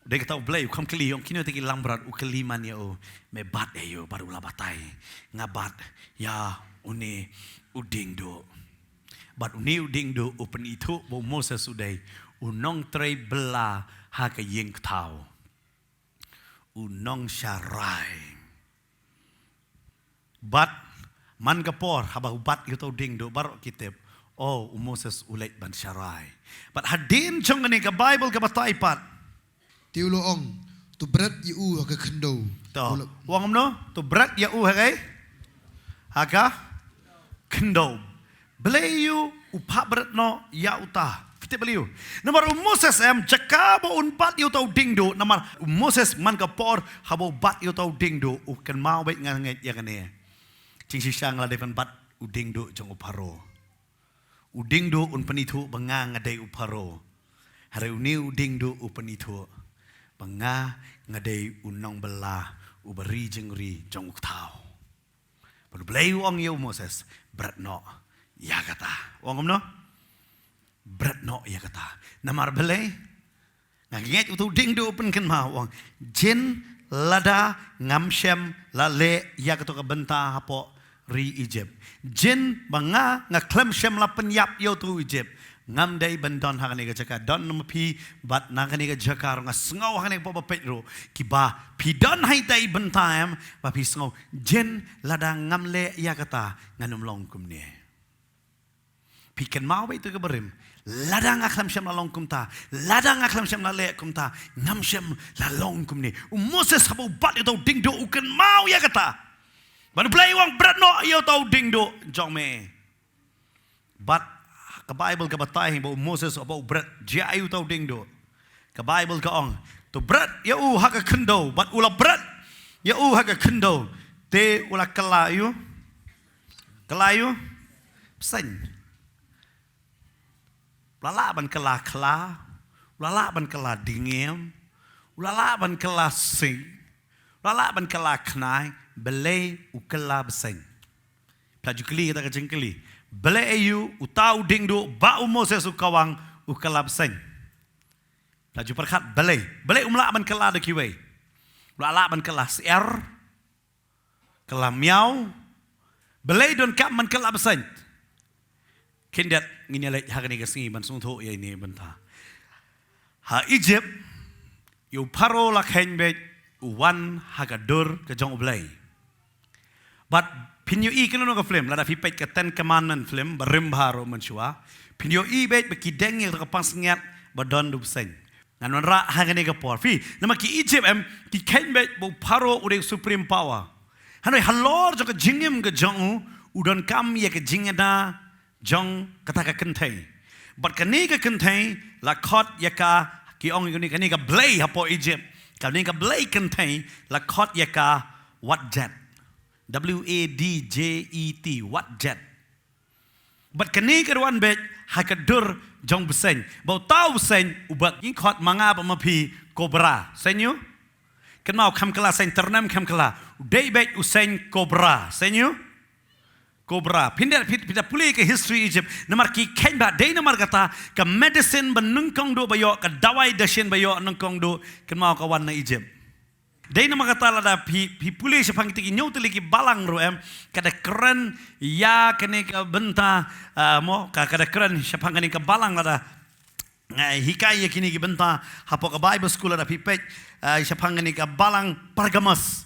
Dei kata u Blei u kham kylli, ong kine te ki langbrot, u kylli man ïa u, me bat ïa u, bad u la batai, nga bat ïa une u dieng duh. Bad une u dieng duh u pynithuh ba u Moses u dei u nongtrei bylla ha ka ïing kthaw. U nongsharai. Bad man ka por haba u bat ïa uta u dieng duh, baroh ki tip, oh, u Moses u leit ban sharai. Bad hadien jong kane ka Baibl ka batai pat. Te u la ong, to bret ïa u ha ka khyndew. To. U la- U ong kumno? To bret ïa u ha ka, ha ka khyndew. Balei ïa u, u phah bret noh ïa uta? Phi tip balei ïa u? Namar u Moses em, jaka ba un bat ïa uta u dieng duh, namar u Moses man ka por haba u bat ïa uta u dieng duh, u kynmaw beit, nga ngeit ïa kane. Jingshisha nga la dei ban bat u dieng duh jong u Pharaoh. U dieng duh un pynithuh ba nga nga dei u Pharaoh. Hynrei une u dieng duh u pynithuh ba nga nga dei u nongbylla uba ri jingri jong u kthaw. Bad U Blei u ong ïa u Moses, bret noh ïa kata. U ong kumno? Bret noh ïa kata. Namar balei? Nga ngeit uta u dieng duh u pynkynmaw, u ong, jin lada ngam shym la leh ïa kato ka bynta hapoh ri Egypt. Jin ba nga, nga khlem shym la pynïap ïa uta u Egypt, ngam dei ban don ha kane ka jaka. Don na ma phi bad na kane ka jaka ruh, nga sngew ha kane ka por ba peit ruh, kiba phi don ha ita i bynta em, ba phi sngew, jin lada ngam leh ïa kata, ngan ym long kumne. Phi kynmaw beit ïa ka barim. Lada nga khlem shym la long kumta, lada nga khlem shym la leh kumta, ngam shym la long kumne. U Moses haba u bat ïa uta u dieng duh u kynmaw ïa kata. Bad U Blei u ong, bret noh ïa uta u dieng duh jong me. Bad ka Baibl ka batai ba u Moses haba u bret, jia ïa uta u dieng duh. Ka Baibl ka ong, to bret ïa u ha ka khyndew, bad u la bret ïa u ha ka khyndew. Te u la kylla ïa u, kylla ïa u bseiñ. U la lah ban kylla khla, u la lah ban kylla dngiem, u la lah ban kylla sing, u la lah ban kylla khnai, balei u kylla bseiñ? Phi la ju kylli kata ka jingkylli. Balei ïa u, uta u dieng duh ba u Moses u kawang, u kylla bseiñ? Phi la ju pyrkhat balei? Balei um lah ban kylla da kiwei? U la lah ban kylla syiar, kylla miaw. Balei donkam ban kylla bseiñ? Khyndiat ngin ïa leit ha kane ka sngi ban sngewthuh ïa ine i bynta. Ha Egypt, ïa u Pharaoh la kheiñ beit u wan ha ka dur ka jong U Blei. Bad phin ïohi kano kano ka film, lada phi peit ka Ten Commandment film, barim bha ruh mynshuwa, phin ïohi beit ba ki deng ïa ka pansngiat ba don da u bseiñ. Ngan wanrah ha kane ka por. Phi, namar ki Egypt em, ki kheiñ beit ba u Pharaoh u dei u supreme power. Hynrei halor jong ka jingim ka jong u, u donkam ïa ka jingïada jong kata ka kynthei. Bad kane ka kynthei la khot ïa ka, ki ong ïa kane, kane ka blei hapoh Egypt. Kane ka blei kynthei la khot ïa ka Wadjet. W A D J E T, Wadjet. Bad kane ka wan beit ha ka dur jong bseiñ. Ba uta u bseiñ uba ngi khot ma nga bad ma phi cobra. Seiñ ïa u? Kynmaw, kham kylla seiñ tyrnem, kham kylla. U dei beit u seiñ cobra. Seiñ ïa u? Cobra. Phin da, phi, phi da pule ka history Egypt. Namar ki kheiñ bha, dei namar kata ka medicine ba nyngkong duh ba ïoh, ka dawai dashin ba ïoh nyngkong duh, kynmaw, ka wan na Egypt. Dei namar kata lada phi, phi pule shaphang kita ki hynñiew tylli ki balang ruh em, ka da kren ïa kane ka bynta, ah, mo, ka, ka da kren shaphang kane ka balang lada nga hikai ïa kine ki bynta hapoh ka Bible school lada phi peit, ah, shaphang kane ka balang Pergamos.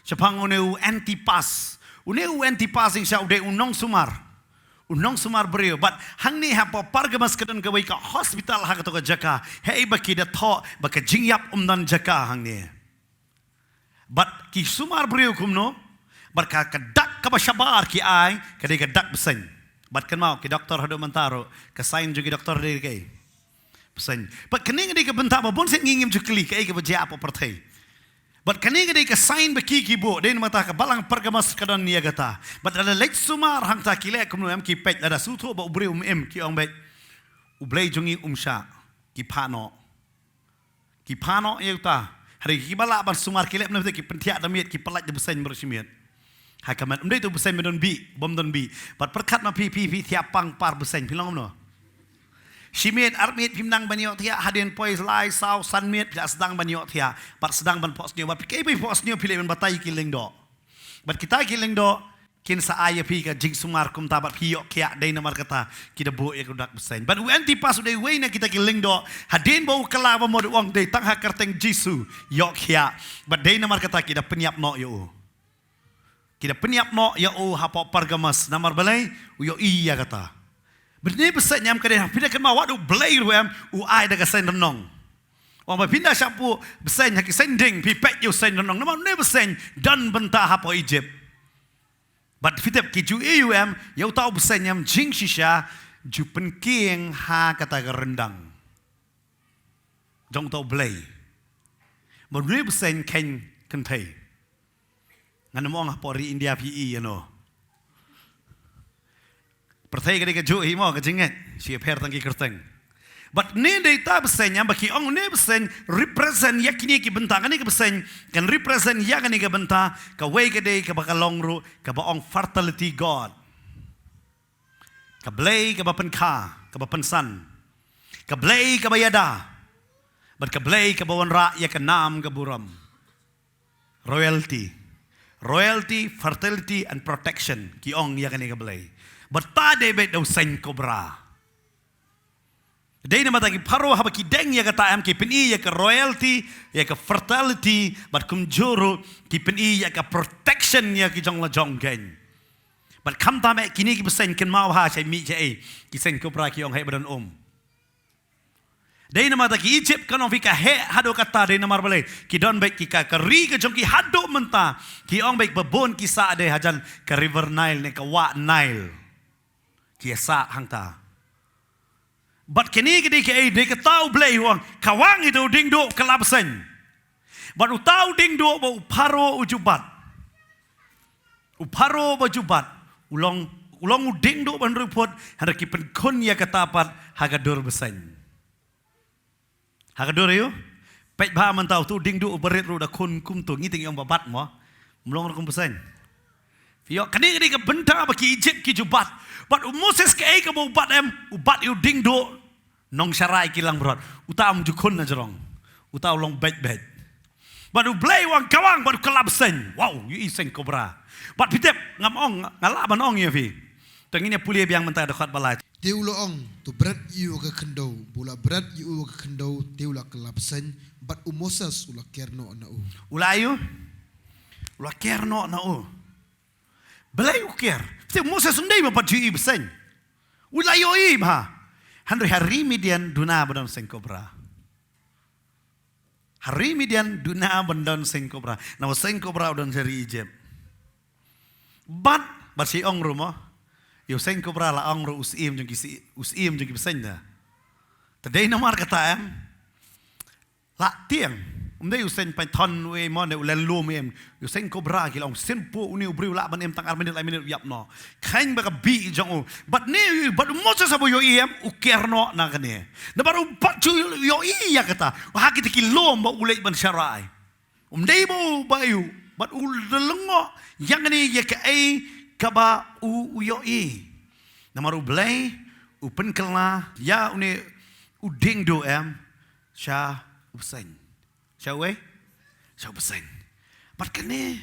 Shaphang une u Antipas. Une u Antipas in sha u dei u nongsumar. U nongsumar briew. Bad hangne hapoh Pergamos ka don kawei ka hospital ha kato ka jaka. Hei ba ki da thoh ba ka jingïap um don jaka hangne. Bad ki sumar briew kumno? Bad ka, ka dak kaba shabar ki ai, ka dei ka dak bseiñ. Bad kynmaw, ki doktor haduh mynta ruh, ka sign jong ki doktor dei kaei? Bseiñ. Bad kane ka dei ka bynta ba bun sien ngi ngim ju kylli kaei kaba jia hapoh pyrthei. Bad kane ka dei ka sign ba ki ki buh, dei namar kata ka balang Pergamos ka don ïa kata. Bad lada leit sumar hangta ki leh kumno em, ki peit, lada sngewthuh ba u briew um im, ki ong beit, U Blei jong ngi um shah, ki phah noh. Ki phah noh ïa uta. Hynrei kiba lah ban sumar ki leh kumno, ki pynthiah da miet, ki pyllait da bseiñ baroh shimiet. Ha ka met, ym dei tu bseiñ ba don bih, bym don bih. Bad pyrkhat ma phi, phi, phi thiah pang par bseiñ, phi long kumno? Shimiet, armiet phim nang ban ïohthiah, hadien poi lai, saw, san miet, phi la sdang ban ïohthiah. Bad sdang ban phohsniew, bad phi, kaei ba phi phohsniew, phi leh ban batai ki lyngdoh. Bad kita ki lyngdoh kin sa ai ïa phi ka jingsumar kumta, bad phi ïoh khiah, dei namar kata ki da buh ïa ka dak bseiñ. Bad u Antipas u dei uwei na kita ki lyngdoh, hadien ba u kylla ba mut, u ong, dei tang ha kyrteng Jisu, ïoh khiah. Bad dei namar kata ki da pynïap noh ïa u. Ki da pynïap noh ïa u hapoh Pergamos, namar balei? U ïohi ïa kata. Bad une bseiñ em ka dei, phi da kynmaw, wat U Blei ruh em, u ai da ka seiñ rnong. Ong ba phin da shah buh bseiñ ha ki seiñ ding, phi peit ïa u seiñ rnong. Namar une bseiñ don bynta hapoh Egypt. Bad phi tip ki ju ïohi em, ïa uta u bseiñ em, jingshisha ju pynkieng ha kata ka ryndang jong uta U Blei. Bad une bseiñ kheiñ kynthei. Ngan ym ong hapoh ri India phi i ïa no. Pyrthei ka dei kajuh hi mo, ka jingngeit. Shi pher tang ki kyrteng. Bad une dei uta bseiñ, em, ba ki ong une bseiñ represent ïa kine ki bynta, kane ka bseiñ kan represent ïa kane ka bynta, kawei ka dei kaba ka long ruh kaba ong fertility god. Ka Blei kaba pynkha, kaba pynsan. Ka Blei kaba ïada. Bad ka Blei kaba wanrah ïa ka nam ka burom. Royalty. Royalty, fertility and protection. Ki ong ïa kane ka Blei. Bad ta dei beit da u seiñ kobra. Dei namar kata ki Pharaoh haba ki deng ïa kata, em, ki pyni ïa ka royalty, ïa ka fertility, bad kumjuh ruh ki pyni ïa ka protection ïa ki jong la jong keiñ. Bad khamtam eh kine ki bseiñ, kynmaw ha, shai mih shai, ki seiñ kobra ki ong heh ba don um. Dei namar kata ki Egypt kan ong phi ka heh haduh katta, dei namar balei? Ki don beit ki ka, ka ri ka jong ki haduh mynta, ki ong beit ba bun ki sah dei hajan ka River Nile ne ka wah Nile. Ki ïa sah hangta. Bad kane ka dei kaei, dei kata U Blei u ong, kawang ïa uta u diengduh kylla bseiñ. Bad uta u diengduh ba u Pharaoh u ju bat. U Pharaoh ba ju bat. U long, u long u diengduh ba hynriew phut, hynrei ki pynkhun ïa kata pat ha ka dur bseiñ. Ha ka dur aïu? Peit bha mynta uta u diengduh uba rit ruh da khun kumto, ngi te ngi ong ba bat mo. Ym long ruh kum bseiñ. Phi ïoh, kane ka dei ka bynta ba ki Egypt ki ju bat. Bad u Moses kaei kaba u bat em, u bat ïa u diengduh nongsharai ki langbrot. Uta um ju khun na jrong. Uta u long beit beit. Bad U Blei u ong kawang bad u kylla bseiñ. Wow, ïohi seiñ kobra. Bad phi tip, ngam ong, nga lah ban ong ïa phi. Te ngin ïa pule biang mynta dkhot ba lai. Te u la ong, to bret ïa u ha ka khyndew, ba u la bret ïa u ha ka khyndew, te u la kylla bseiñ, bad u Moses u la ker noh na u. U la aïu? U la ker noh na u. Balei u ker? Te u Moses um dei ba pat ju ïohi bseiñ. U la ïohi bha. Hynrei ha ri Midian duna ba don seiñ kobra. Ha ri Midian duna ban don seiñ kobra. Namar seiñ kobra u don sha ri Egypt. Bad, bad shi ong ruh mo. Ïa u seiñ kobra la ong ruh u syiem jong ki sy-, u syiem jong ki bseiñ da. Te dei namar kata em. La tieng. Um dei u seiñ python u ei mo ne u lynlum em. Ïa u seiñ kobra ki la ong sien po une u briew lah ban im tang ar minit lai minit u ïap noh. Kheiñ ba ka bih jong u. Bad ne, bad u Moses haba u ïohi em, u ker noh na kane. Namar u pat ju ïohi ïa kata. Ha kita ki lum ba u leit ban sharai. Um dei ba u ba ïoh. Bad u da lyngngoh ïa kane ïa kaei kaba u, u ïohi. Namar U Blei u pynkylla ïa une u diengduh em sha u bseiñ. Sha uei? Sha u bseiñ. Bad kane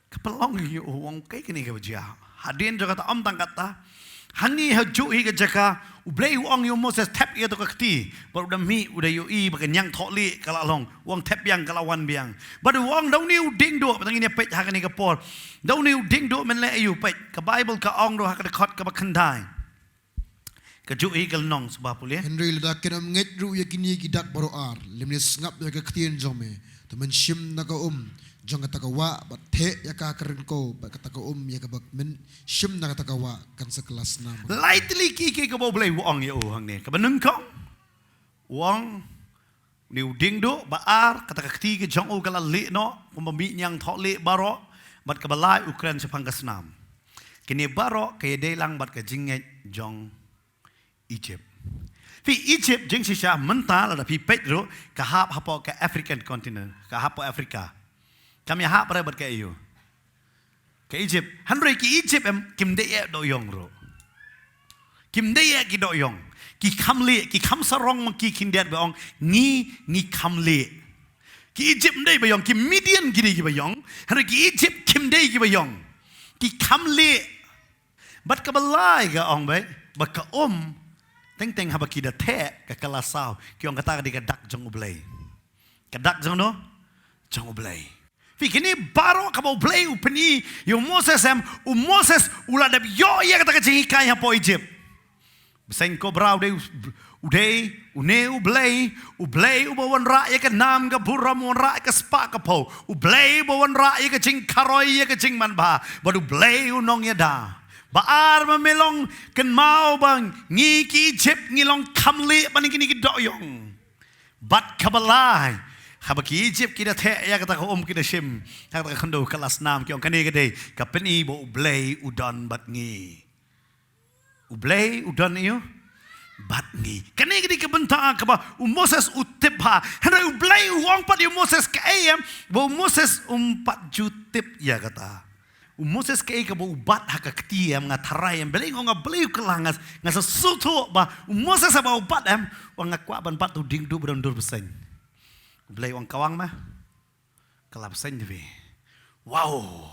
ka pynlong ïa u, u ong kaei kane kaba jia. Hadien jong kata, ym tang kata. Hangne hajuh hi ka jaka, U Blei u ong ïa u Moses thep ïa kato ka kti. Bad u da mih, u da ïohi ba ka ñiangthohlieh ka la long. U ong thep biang ka la wan biang. Bad u ong da une u diengduh, bad ngin ïa peit ha kane ka por. Da une u diengduh men leh aïu, peit. Ka Baibl ka ong ruh ha ka dkhot kaba khyndai. Kajuh hi ka lynnong sngewbha pule. Hynrei lada kin ym ngeit ruh ïa kine ki dak baroh ar, lymne sngap ïa ka ktien jong me, te men shim na ka um, jong kata ka wah, bad theh ïa ka ka ryngkew bad kata ka um ïa kaba mynshim na kata ka wah, kan sa kylla snam. Lai tylli ki, ki kaba U Blei u ong ïa u hangne. Kaba nyngkong, u ong, une u dieng duh. Ba ar, kata ka kti ka jong u ka la lieh noh kumba mih ñiangthohlieh baroh, bad kaba lai, u kren shaphang ka snam. Kine baroh ka ïadei lang bad ka jingngeit jong Egypt. Phi, Egypt jingshisha mynta lada phi peit ruh ka hap hapoh ka African continent, ka hap hapoh Africa. Kam ïahap re bad ka E U. Ka Egypt, hynrei ki Egypt em kim dei eh dohïong ruh. Kim dei eh ki dohïong. Ki kham lieh, ki kham sarong ma ki khyndiat ba ong, ngi, ngi kham lieh. Ki Egypt ym dei ba ïong, ki Midian ki dei ki ba ïong, hynrei ki Egypt kim dei ki ba ïong. Ki kham lieh. Bad kaba lai ka ong beit, ba ka um, teng teng haba ki da theh ka kylla saw, ki ong kata ka dei ka dak jong U Blei. Ka dak jong no? Jong U Blei. Phi, kine baroh kaba U Blei u pyni ïa u Moses em, u Moses u la dep ïoh ïa kata ka jinghikai hapoh Egypt. Bseiñ kobra u dei, u dei une U Blei, U Blei uba wanrah ïa ka nam ka burom, wanrah ïa ka spah ka phew, U Blei uba wanrah ïa ka jingkharoi, ïa ka jingmanbha, bad U Blei u nongïada. Ba ar, ba me long, kynmaw ba ngi ki Egypt ngi long kham lieh ban kine ki dohïong. Bad kaba lai, haba ki Egypt ki da theh ïa kata ka um, ki da shim ha kata ka khyndew, kylla snam, ki ong kane ka dei ka pyni ba U Blei u don bad ngi. U Blei u don ïa u bad ngi. Kane ka dei ka bynta kaba u Moses u tip bha. Hynrei U Blei u ong pat ïa u Moses kaei em, ba u Moses um pat ju tip ïa kata. U Moses kaei kaba u bat ha ka kti em, nga tharai em, balei nga ong U Blei u kylla, nga, nga sa sngewthuh ba u Moses haba u bat em, u ong nga kwah ban bat u dieng duh ba don dur bseiñ. U Blei u ong kawang ma. Kylla bseiñ da phi. Wow.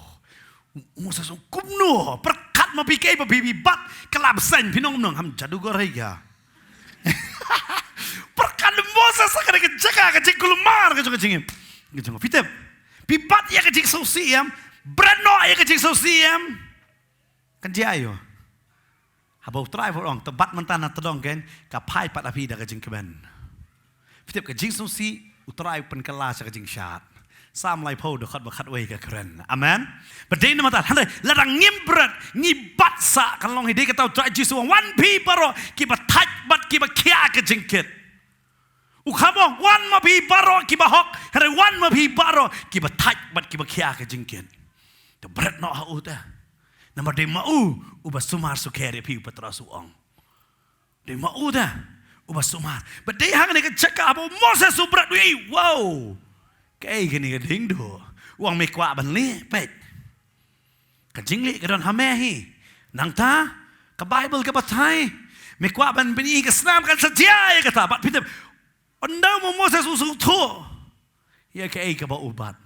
U Moses u ong kumno? Pyrkhat ma phi kaei ba phi, phi bat kylla bseiñ, phi nong nong ham jadugor hi ïa. Pyrkhat u Moses ha kane ka jaka, ka jingkulmar ka jong ka jingim. Ka jong phi tip. Phi bat ïa ka jingsngewsih em. Bret noh ïa ka jingsngewsih em. Kan jia ïa u. Haba U Trai u ong, to bat mynta na tdong kein, ka phai pat ha phi da ka jingkmen. Phi tip, ka jingsngewsih, U Trai u pynkylla sha ka jingshad. Salm laiphew dkhot ba khatwei ka kren. Amen. Ba dei namar ta, hynrei lada ngim bret, ngi bat sah, kan long hi dei kata U Trai Jisu u ong, wan phi baroh kiba thait bad kiba khia ka jingkit. U kham ong, wan ma phi baroh kiba hok, hynrei wan ma phi baroh kiba thait bad kiba khia ka jingkit. To bret noh ha u te. Namar dei ma u uba sumar sukher ïa phi, u Petros u ong. Dei ma u te uba sumar. Ba dei hangne ka jaka haba u Moses u bret, u ïohi, wow. Kaei kane ka dieng duh? U ong me kwah ban leh, peit. Ka jingleh ka don ha me hi. Nangta ka Baibl ka batai, me kwah ban pyni ka snam, kan sa jia ïa kata. Bad phi tip, ynda u Moses u sngewthuh ïa kaei kaba u bat.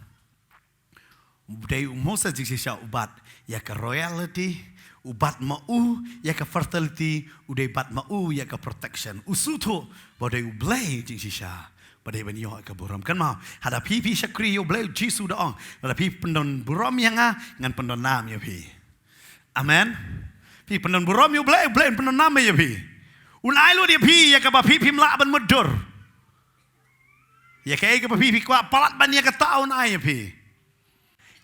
Dei u Moses jingshisha u bat ïa ka royalty, u bat ma u ïa ka fertility, u dei bat ma u ïa ka protection. U sngewthuh ba dei U Blei jingshisha ba dei ban ïoh ïa ka burom. Kynmaw, haba phi, phi shakri ïa U Blei, U Jisu u da ong, haba phi pyndon burom ïa nga, ngan pyndon nam ïa phi. Amen. Phi pyndon burom ïa U Blei, U Blei un pyndon nam ïa phi. Un ai lut ïa phi ïa kaba phi, phim lah ban mutdur. Ïa kaei kaba phi, phi kwah palat ban ïa kata un ai ïa phi.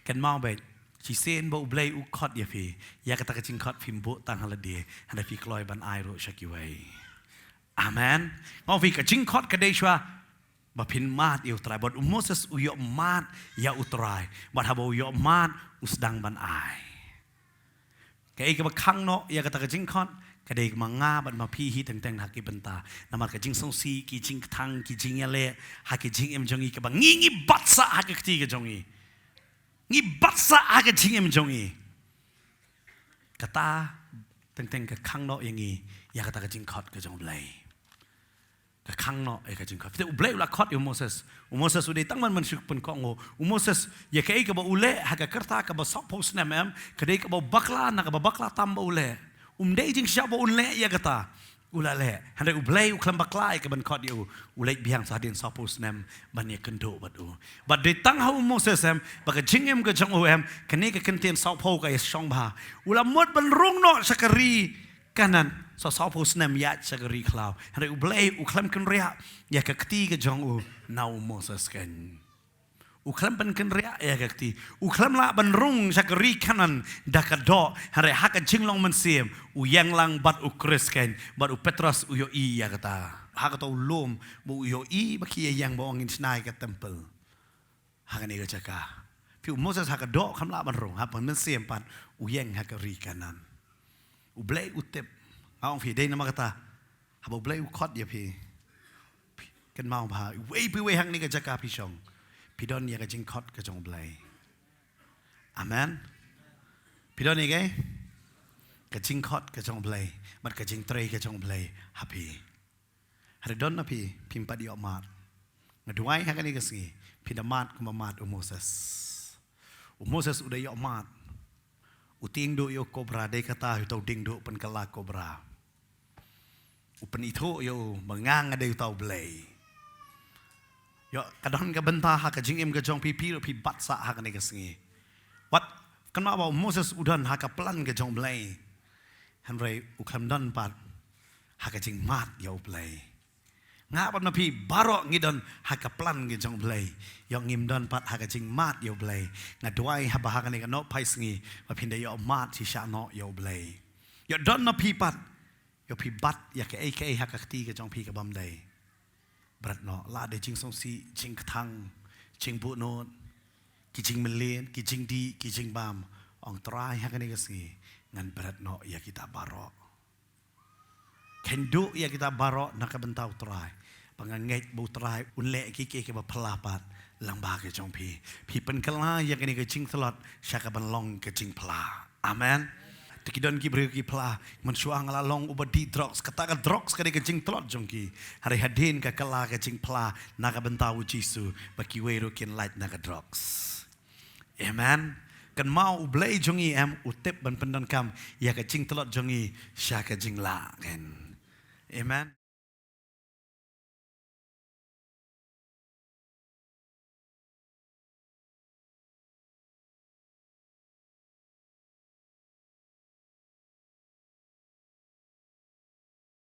Kynmaw beit, shisien ba U Blei u khot ïa phi, ïa kata ka jingkhot phim buh tang ha lade, hynrei phi kloi ban ai ruh sha kiwei. Amen. Nga ong ïa phi, ka jingkhot ka dei shuwa ba phin mad ïa U Trai. Bad u Moses u ïoh mad ïa U Trai. Bad haba u ïoh mad, u sdang ban ai. Kaei kaba khang noh ïa kata ka jingkhot, ka dei ma nga bad ma phi hi teng teng ha ki bynta. Namar ka jingsngewsih, ki jingkthang, ki jingïaleh ha ki jingim jong ngi, kaba ngi, ngi bat sah ha ka kti ka jong ngi. Ngi bat sah ha ka jingim jong ngi. Kata teng teng ka khang noh ïa ngi ïa kata ka jingkhot ka jong U Blei. Ka khang noh ïa ka jingkhot. Phi tip, U Blei u la khot ïa u Moses. U Moses u dei tang ban, ban shu pynkohnguh. U Moses, ïa kaei kaba u leh ha ka rta kaba saphew snem em, ka dei kaba bakla na kaba bakla tam ba u leh. Um dei jingshisha ba un leh ïa kata. U la leh. Hynrei U Blei u khlem bakla ïa ka ban khot ïa u. U leit biang sa hadien saphew snem ban ïakynduh bad u. Bad dei tang ha u Moses em, ba ka jingim ka jong u em, kane ka kyntien saphew ka ïashong bha. U la mut ban rung noh sha ka ri Kanaan, sa saphew snem ïaid sha ka ri khlaw. Hynrei U Blei u khlem kynriah ïa ka kti ka jong u na u Moses keiñ. U khlem pynkynriah ïa ka kti. U khlem lah ban rung sha ka ri Kanaan da ka doh. Hynrei ha ka jinglong mynsiem, u ïeng lang bad u Khrist keiñ, bad u Petros u ïohi ïa kata. Ha kato u lum, ba u ïohi ba ki ïeng ba ong ngin shna ïa ka temple. Ha kane ka jaka. Phi, u Moses ha ka doh khlem lah ban rung, ha ka mynsiem pat u ïeng ha ka ri Kanaan. U Blei u tip. Nga ong phi dei namar kata. Haba u Blei u khot ïa phi. Phi, kynmaw ba, iwei pa iwei ha kane ka jaka phi shong, phi don ïa ka jingkhot ka jong u Blei. Amen. Phi don ïa ka, ka jingkhot ka jong u Blei, bad ka jingtrei ka jong u Blei ha phi. Hynrei don na phi, phim pat ïoh mad. Nga duwai ha kane ka sngi, phin da mad kumba mad u Moses. U Moses u da ïoh mad. U tieng duh ïa u kobra, dei kata uta u dieng duh pynkylla kobra. U pynithuh ïa u ba nga nga dei uta u Blei. Ïoh, ka don ka bynta ha ka jingim ka jong phi, phi ruh phi bat sah ha kane ka sngi. Wat, kynmaw ba u Moses u don ha ka plan ka jong u Blei. Hynrei u khlem don pat ha ka jingmad ïa u Blei. Nga bad ma phi baroh ngi don ha ka plan ka jong u Blei. Ïoh, ngim don pat ha ka jingmad ïa u Blei. Nga duwai haba ha kane ka nohphai sngi, ba phin da ïoh mad shisha noh ïa u Blei. Ïoh, don na phi pat, ïoh, phi bat ïa kaei kaei ha ka kti ka jong phi kabym dei. Bret noh, la dei jingsngewsih, jingkthang, jingbuhnud, ki jingmlien, ki jingdih, ki jingbam. Ong Trai ha kane ka sngi, ngan bret noh ïa kita baroh. Kheiñ duh ïa kita baroh na ka bynta u Trai. Ba nga ngeit ba u Trai un leh kiei kiei kiba phylla pat lyngba ka jong phi. Phi pynkylla ïa kane ka jingtlot sha kaban long ka jingphylla. Amen. Te ki don ki briew ki phylla, mynshuwa nga la long uba dih drugs, kata ka drugs ka dei ka jingtlot jong ki. Hynrei hadien ka kylla ka jingphylla na ka bynta u Jisu, ba kiwei ruh kin lait na ka drugs. Amen. Kynmaw u Blei jong ngi em, u tip ban pyndonkam ïa ka jingtlot jong ngi sha ka jinglah keiñ. Amen.